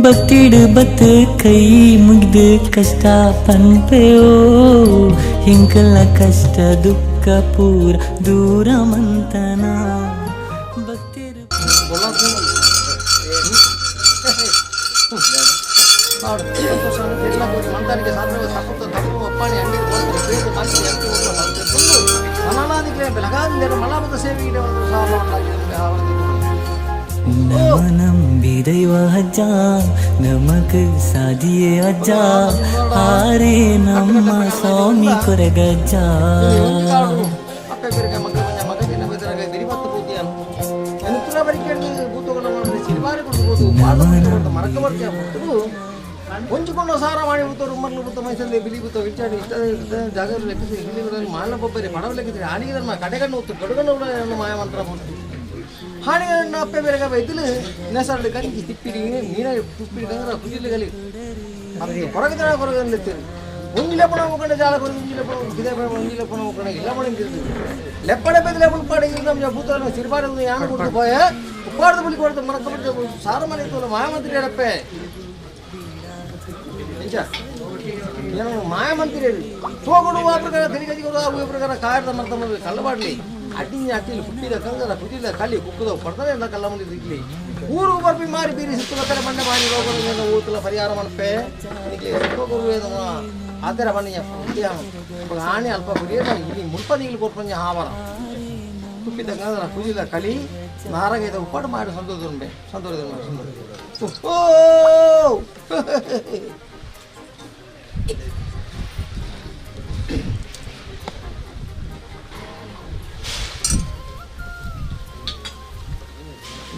ಭಕ್ತಿಡು ಬತ್ತು ಕೈ ಮುಗಿದು ಕಷ್ಟ ಪನ್ಪೆಯೋ ಎಂಕಲ್ನ ಕಷ್ಟ ದುಃಖ ಪೂರ ದೂರ ಮಂತನ ಭಕ್ತಿರು. ನಮ ನಂಬಿ ದೈವ ಅಜ್ಜ ನಮಕ್ ಸಾದಿಯೇ ಅಜ್ಜ ಆರೇ ನಮ್ಮ ಸ್ವಾಮಿ ಕೊರಗಜ್ಜ. ಹೊಂಚಿಕೊಂಡು ಸಾರ ಮಾಡಿ ಬುತ್ತರು ಮರ್ಲು ಬುತ್ತ ಮೈಸಲ್ಲಿ ಬಿಲಿ ಬುತ್ತ ವಿಚಾಡಿ ಇಷ್ಟ ಜಾಗ ಲೆಕ್ಕಿಸಿ ಇಲ್ಲಿ ಮಾಲ ಬೊಬ್ಬರಿ ಪಡವ ಲೆಕ್ಕಿಸಿ ಹಾನಿಗೆ ನಮ್ಮ ಕಡೆಗಣ್ಣು ಉತ್ತು ಗಡುಗಣ್ಣು ಮಾಯಮಂತ್ರ ಬಂತು ಹಾನಿಗಣ್ಣ ಅಪ್ಪೆ ಬೇರೆ ಬೈತಿಲು ನೆಸರಡು ಕಂಜಿ ತಿಪ್ಪಿಡಿ ಮೀನ ತುಪ್ಪಿಡಿ ಕಂದ್ರ ಕುಜಿಲಿ ಗಲಿ ಕೊರಗದ ಕೊರಗನ್ಲೆತ್ತೀರಿ ಒಂಜಿ ಲೆಪ್ಪಣ ಮುಖಂಡ ಜಾಲ ಕೊರಗ ಒಂಜಿ ಲೆಪ್ಪಣ ಗಿದೆ ಒಂಜಿ ಲೆಪ್ಪಣ ಮುಖಂಡ ಇಲ್ಲ ಪಣ ಲೆಪ್ಪಡೆ ಬೆದ ಲೆಪ್ಪಣ ಪಾಡಿ ನಮ್ಮ ಭೂತ ಸಿರಿಬಾರ ಯಾನು ಕೊಡ್ತು ಪೋಯ ಉಪ್ಪಾರ್ದ ಬುಲಿ ಕೊಡ್ತು ಮರಕ ಸಾರ ಮನೆ ತೋಲ ಮಾಯಮಂತ್ರಿ ಹೇಳಪ್ಪೆ. ಏನೋ ಮಾಯ ಮಂತಿರಿ ತೋಗಡು ಆ ಪ್ರಕಾರ ತಿರುಗಜಿಗಳು ಆ ಪ್ರಕಾರ ಕಾಯದ ಮರ್ತ ಕಲ್ಲಬಾಡ್ಲಿ ಅಡ್ಡಿ ಅಟ್ಟಿಲಿ ಹುಟ್ಟಿದ ಕಂಗದ ಕುಟಿಲ ಕಲಿ ಕುಕ್ಕದ ಪಡ್ತಾರೆ ಎಲ್ಲ ಕಲ್ಲ ಮುಂದೆ ಇಡ್ಲಿ ಊರು ಬರ್ಪಿ ಮಾರಿ ಬೀರಿ ಸುತ್ತು ಬರ್ತಾರೆ ಬಂಡೆ ಮಾರಿ ರೋಗಗಳು ಊತಲ ಪರಿಹಾರ ಮನಪೆ ಹೋಗರು ಆತರ ಬನ್ನಿ ಆಣೆ ಅಲ್ಪ ಕುಡಿಯ ಇಲ್ಲಿ ಮುಲ್ಪ ನೀರು ಕೊಡ್ಪಂಜ ಹಾವರ ತುಪ್ಪಿದ ಕಂಗದ ಕುಜಿಲ ಕಲಿ ನಾರಾಗೈದ ಉಪ್ಪಾಡು ಮಾಡಿ ಸಂತೋಷ ಉಂಡೆ ಸಂತೋಷ ಸಂತೋಷ ಓ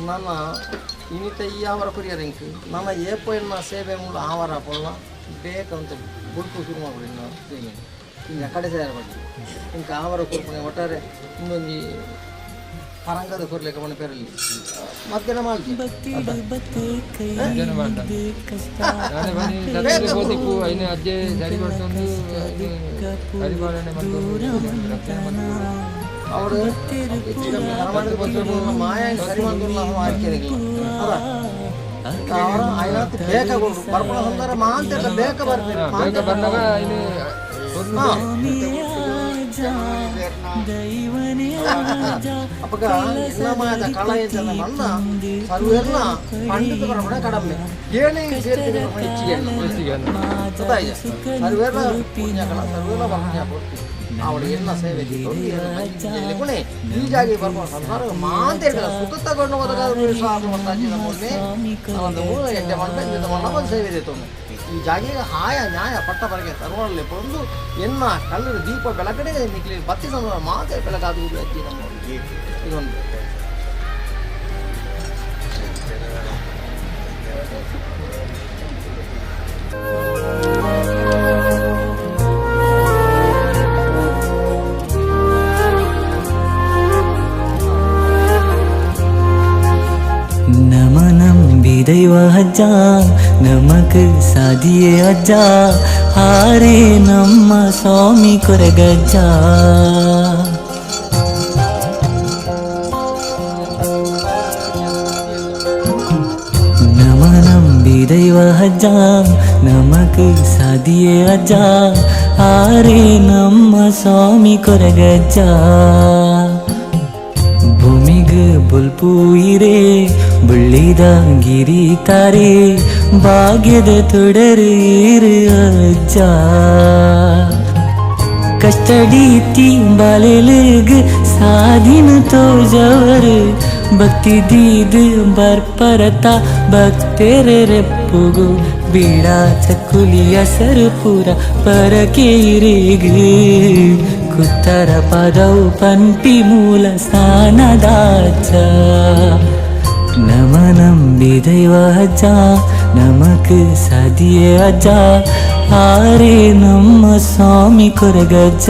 ನನ್ನ ಇನಿತ ಈ ಆವರ ಕೊರಿಯರಿಂಕ್ ನನ್ನ ಏಪೋ ಎನ್ನ ಸೇವೆ ಮೂಲ ಆವರ ಪೊಲ್ಲ ಬೇಕಂತ ಬುಲ್ಪು ಶುರು ಮಾಡ್ಬಿಡಿ ನಾವು ಇನ್ನು ಕಡೆ ಸೇರ ಬಗ್ಗೆ ಇಂಕ ಆವರ ಕೊರ್ಪುಣೆ ಒಟ್ಟಾರೆ ಇನ್ನೊಂದು ಪರಂಗದ ಕೊರ್ಲಿಕ್ಕೆ ಮನೆ ಪೇರಲ್ಲಿ ಮಧ್ಯಾಹ್ನ ಮಾಡ್ತೀನಿ ಅವರು ಮಾಯ ಸರಿ ಅದ ಅವರ ಐನಾತ್ ಬೇಕ ಬರ್ಪಣ ಸಂದಾರ ಮಾಂತೆಲ್ಲ ಬೇಕ ಬರ್ತಾರೆ ಅಪ್ಪಗ ಎಲ್ಲ ಮಾಯದ ಕಳ ಎಂತ ಮಣ್ಣ ಸರ್ವೆಲ್ಲ ಪಂಡಿತ ಬರಪಣ ಕಡಮೆ ಏನೇ ಸೇರ್ತಿದೆ ಹೆಚ್ಚಿಗೆ ಗೊತ್ತಾಯ್ತು ಸರ್ವೆಲ್ಲ ಪುಣ್ಯ ಕಳ ಸರ್ವೆಲ್ಲ ಬರ್ಪಣೆ ಕೊಡ್ತೀವಿ ಅವಳು ಎಲ್ಲ ಸೇವೆ ಕೊನೆ ಈ ಜಾಗೆ ಬರ್ಬೋದು ಸಂಸಾರ ಮಾಂತ ಹೇಳ್ತಾರೆ ಸುಖ ತಗೊಂಡು ಹೋದಾಗ ಒಂದು ಮೂರು ಎಡ್ಡೆ ಮಾಡ್ಬೇಕು ಮಣ್ಣ ಸೇವೆ ಇದೆ ಈ ಜಾಗೆಗೆ ಹಾಯ ನ್ಯಾಯ ಪಟ್ಟ ಬರಗೆ ತರುವಲ್ಲಿ ಬಂದು ಎನ್ನ ಕಲ್ಲರು ದೀಪ ಬೆಳಕಡೆ ನಿಕ್ಲಿ ಬತ್ತಿ ಸಂಸಾರ ಮಾತೆ ಬೆಳಕಾದ ಅಜ್ಜಿ ನಮ್ಮ ಇದೊಂದು ನಮ ನಂಬಿ ದೈವ ಅಜ್ಜ ನಮಕ್ ಸಾದಿಯೇ ಅಜ್ಜ ಹಾರೇ ನಮ್ಮ ಸ್ವಾಮಿ ಕೊರಗಜ್ಜ. ನಮ ನಂಬಿ ದೈವ ಅಜ್ಜ ನಮಕ್ ಸಾದಿಯೇ ಅಜ್ಜ ಹಾರೇ ನಮ್ಮ ಸ್ವಾಮಿ ಕೊರಗಜ್ಜ. ಭೂಮಿಗ್ ಬುಲ್ಪು ಇರೇ ಬುಳ್ಳಿದ ಗಿರಿ ತಾರೆ ಭಾಗ್ಯದ ತೊಡರು ಅಜ್ಜ. ಕಷ್ಟಡೀತಿ ಬಾಲೆಲುಗ್ ಸಾಧಿನ ತೋಜವರು ಭಕ್ತಿ ದೀದ್ ಬರ್ಪರತ ಭಕ್ತೆರೆ ರೆಪ್ಪುಗು ಬೀಡ ಚಕ್ಕುಲಿಯ ಸರುಪುರ ಪರಕೇರಿಗ್ ಕುತ್ತರ ಪದವು ಪಂಪಿ ಮೂಲ ಸ್ಥಾನದಾಚ. ನಮ ನಂಬಿ ದೈವ ಅಜ್ಜ ನಮಕ್ ಸಾದಿಯೇ ಅಜ್ಜ ಆರೇ ನಮ್ಮ ಸ್ವಾಮಿ ಕೊರಗಜ್ಜ.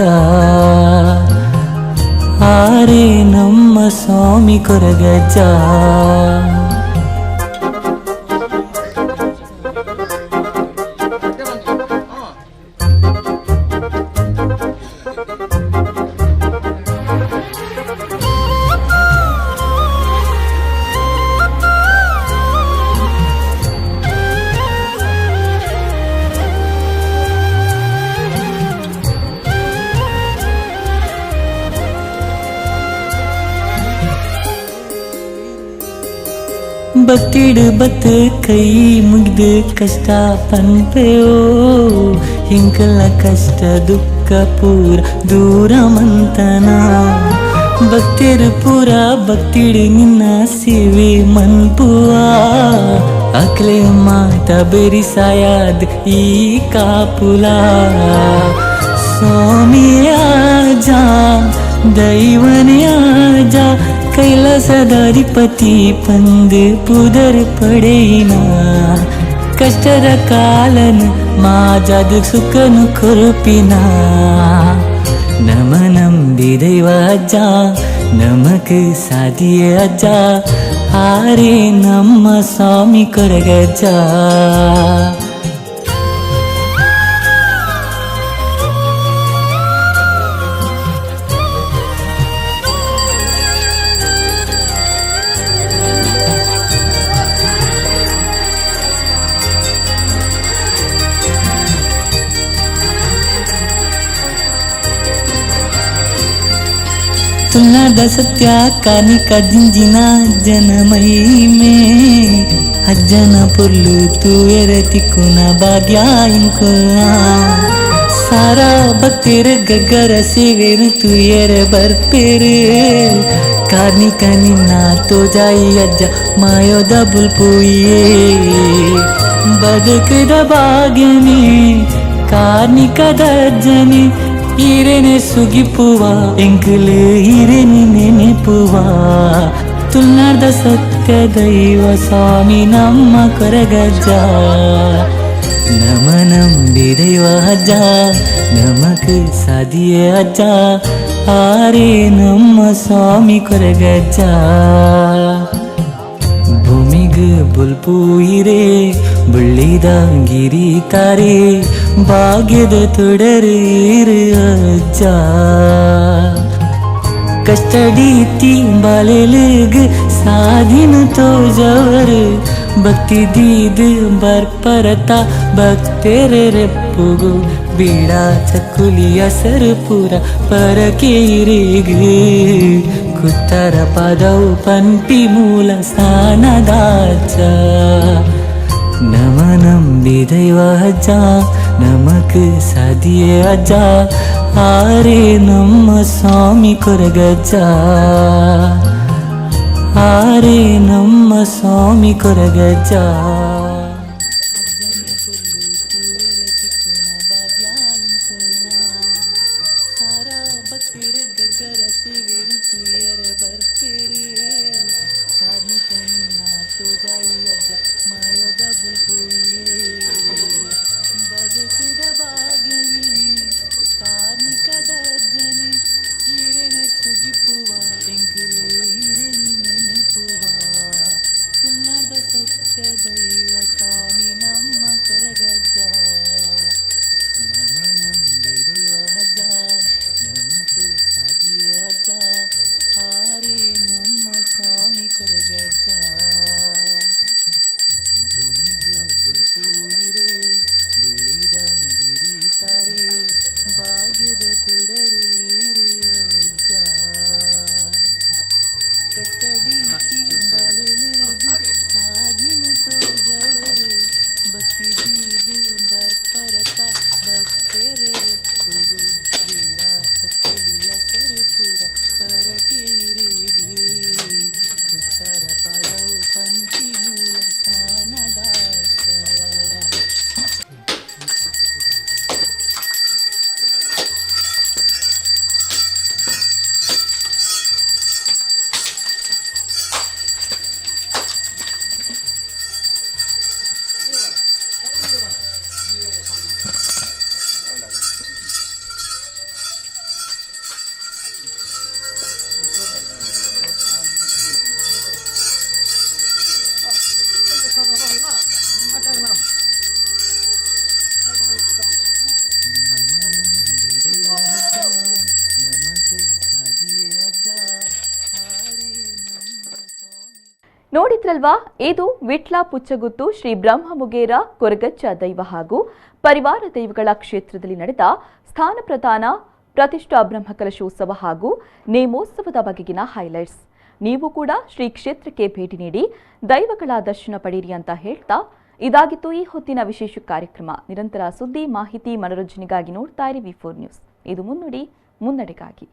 ಆರೇ ನಮ್ಮ ಸ್ವಾಮಿ ಕೊರಗಜ್ಜ. ಬತ್ತಿಡು ಬತ್ತು ಕೈ ಮುಗ್ದು ಕಷ್ಟ ಪನ್ಪೆಯೋ ಹಿಂಕಲ ಕಷ್ಟ ದುಃಖ ಪೂರ ದೂರ ಮಂತನ ಭಕ್ತಿರು ಪೂರ ಭಕ್ತಿಡು ನಿನ್ನ ಸೇವೆ ಮನ್ಪುವ ಅಕ್ಲೆ ಮಾತ ಬೆರಿಸಾಯಾದ್ ಈ ಕಾಪುಲ. ಸ್ವಾಮಿ ಆಜಾ ದೈವನೇ ಆಜಾ ಕೈಲಾಸದಾಧಿಪತಿ ಪಂದು ಪುದರ್ ಪಡೆಯಿನ ಕಷ್ಟದ ಕಾಲನು ಮಾಜಾದ ಸುಖನು ಕೊರುಪಿನ. ನಮ ನಂಬಿ ದೈವ ಅಜ್ಜ ನಮಕ್ ಸಾದಿಯೇ ಅಜ್ಜ ಆರೇ ನಮ್ಮ ಸ್ವಾಮಿ ಕೊರಗಜ್ಜ. ತುಳುನಾಡ ಸತ್ಯ ಕಾರ್ನಿಕ ದಿಂಜಿನ ಜನಮೈಮೆ ಅಜ್ಜನ ಪೊರ್ಲು ತೂಯೆರೆ ತಿಕ್ಕುನ ಭಾಗ್ಯ ಇಂಕುಲ್ನ ಸಾರಾ ಭಕ್ತೆರ್ ಗಗ್ಗರ ಸೇವೆನು ತೂಯೆರೆ ಬರ್ಪೇರು ಕಾರ್ನಿಕ ನಿನ್ನ ತೋಜಾಯಿ ಅಜ್ಜ ಮಾಯೋದ ಬುಲ್ಪುಯೇ ಬದುಕದ ಭಾಗ್ಯನೇ ಕಾರ್ನಿಕದ ಅಜ್ಜನೇ ಈರೆನೆ ಸುಗಿಪುವ ಎಂಕುಲು ಈರೆನೆ ನೆನೆಪುವ ತುಳುನಾಡ ಸತ್ಯ ದೈವ ಸ್ವಾಮಿ ನಮ್ಮ ಕೊರಗಜ್ಜ ನಮ ನಂಬಿ ದೈವ ಅಜ್ಜ ನಮಕ್ ಸಾದಿಯೇ ಅಜ್ಜ ಆರೇ ನಮ್ಮ ಸ್ವಾಮಿ ಕೊರಗಜ್ಜ ಭೂಮಿಗ್ ಬುಲ್ಪು ಇರೇ ಬುಳ್ಳಿದ ಗಿರಿ ತಾರೆ ಭಾಗ್ಯದ ತೊಡರೇರು ಅಜ್ಜ ಕಷ್ಟಡೀತಿ ಬಾಲೆಲುಗ್ ಸಾಧಿನ ತೋಜವರು ಭಕ್ತಿ ದೀದ್ ಬರ್ಪರತ ಭಕ್ತೆರೆ ರೆಪ್ಪುಗು ಬೀಡ ಚಕ್ಕುಲಿಯ ಸರುಪುರ ಪರಕೇರಿಗು ಕುತ್ತರ ಪದವು ಪಂಪಿ ಮೂಲ ಸ್ಥಾನದಾಚ ನಮ ನಂಬಿ ದೈವ ಅಜ್ಜ ನಮಕ್ ಸಾದಿಯೇ ಅಜ್ಜ ಆರೇ ನಮ್ಮ ಸ್ವಾಮಿ ಕೊರಗಜ್ಜ ಆರೇ ನಮ್ಮ ಸ್ವಾಮಿ ಕೊರಗಜ್ಜ. ನೋಡಿದ್ರಲ್ವಾ, ಇದು ವಿಟ್ಲ ಪುಚ್ಚಗುತ್ತು ಶ್ರೀ ಬ್ರಹ್ಮಮುಗೇರ ಕೊರಗಜ್ಜ ದೈವ ಹಾಗೂ ಪರಿವಾರ ದೈವಗಳ ಕ್ಷೇತ್ರದಲ್ಲಿ ನಡೆದ ಸ್ಥಾನ ಪ್ರದಾನ, ಪ್ರತಿಷ್ಠಾ ಬ್ರಹ್ಮಕಲಶೋತ್ಸವ ಹಾಗೂ ನೇಮೋತ್ಸವದ ಬಗೆಗಿನ ಹೈಲೈಟ್ಸ್. ನೀವು ಕೂಡ ಶ್ರೀ ಕ್ಷೇತ್ರಕ್ಕೆ ಭೇಟಿ ನೀಡಿ ದೈವಗಳ ದರ್ಶನ ಪಡೆಯಿರಿ ಅಂತ ಹೇಳ್ತಾ ಇದಾಗಿತ್ತು ಈ ಹೊತ್ತಿನ ವಿಶೇಷ ಕಾರ್ಯಕ್ರಮ. ನಿರಂತರ ಸುದ್ದಿ, ಮಾಹಿತಿ, ಮನರಂಜನೆಗಾಗಿ ನೋಡ್ತಾ ಇರಿ V4 news. ಇದು ಮುನ್ನುಡಿ ಮುನ್ನಡೆಗಾಗಿ.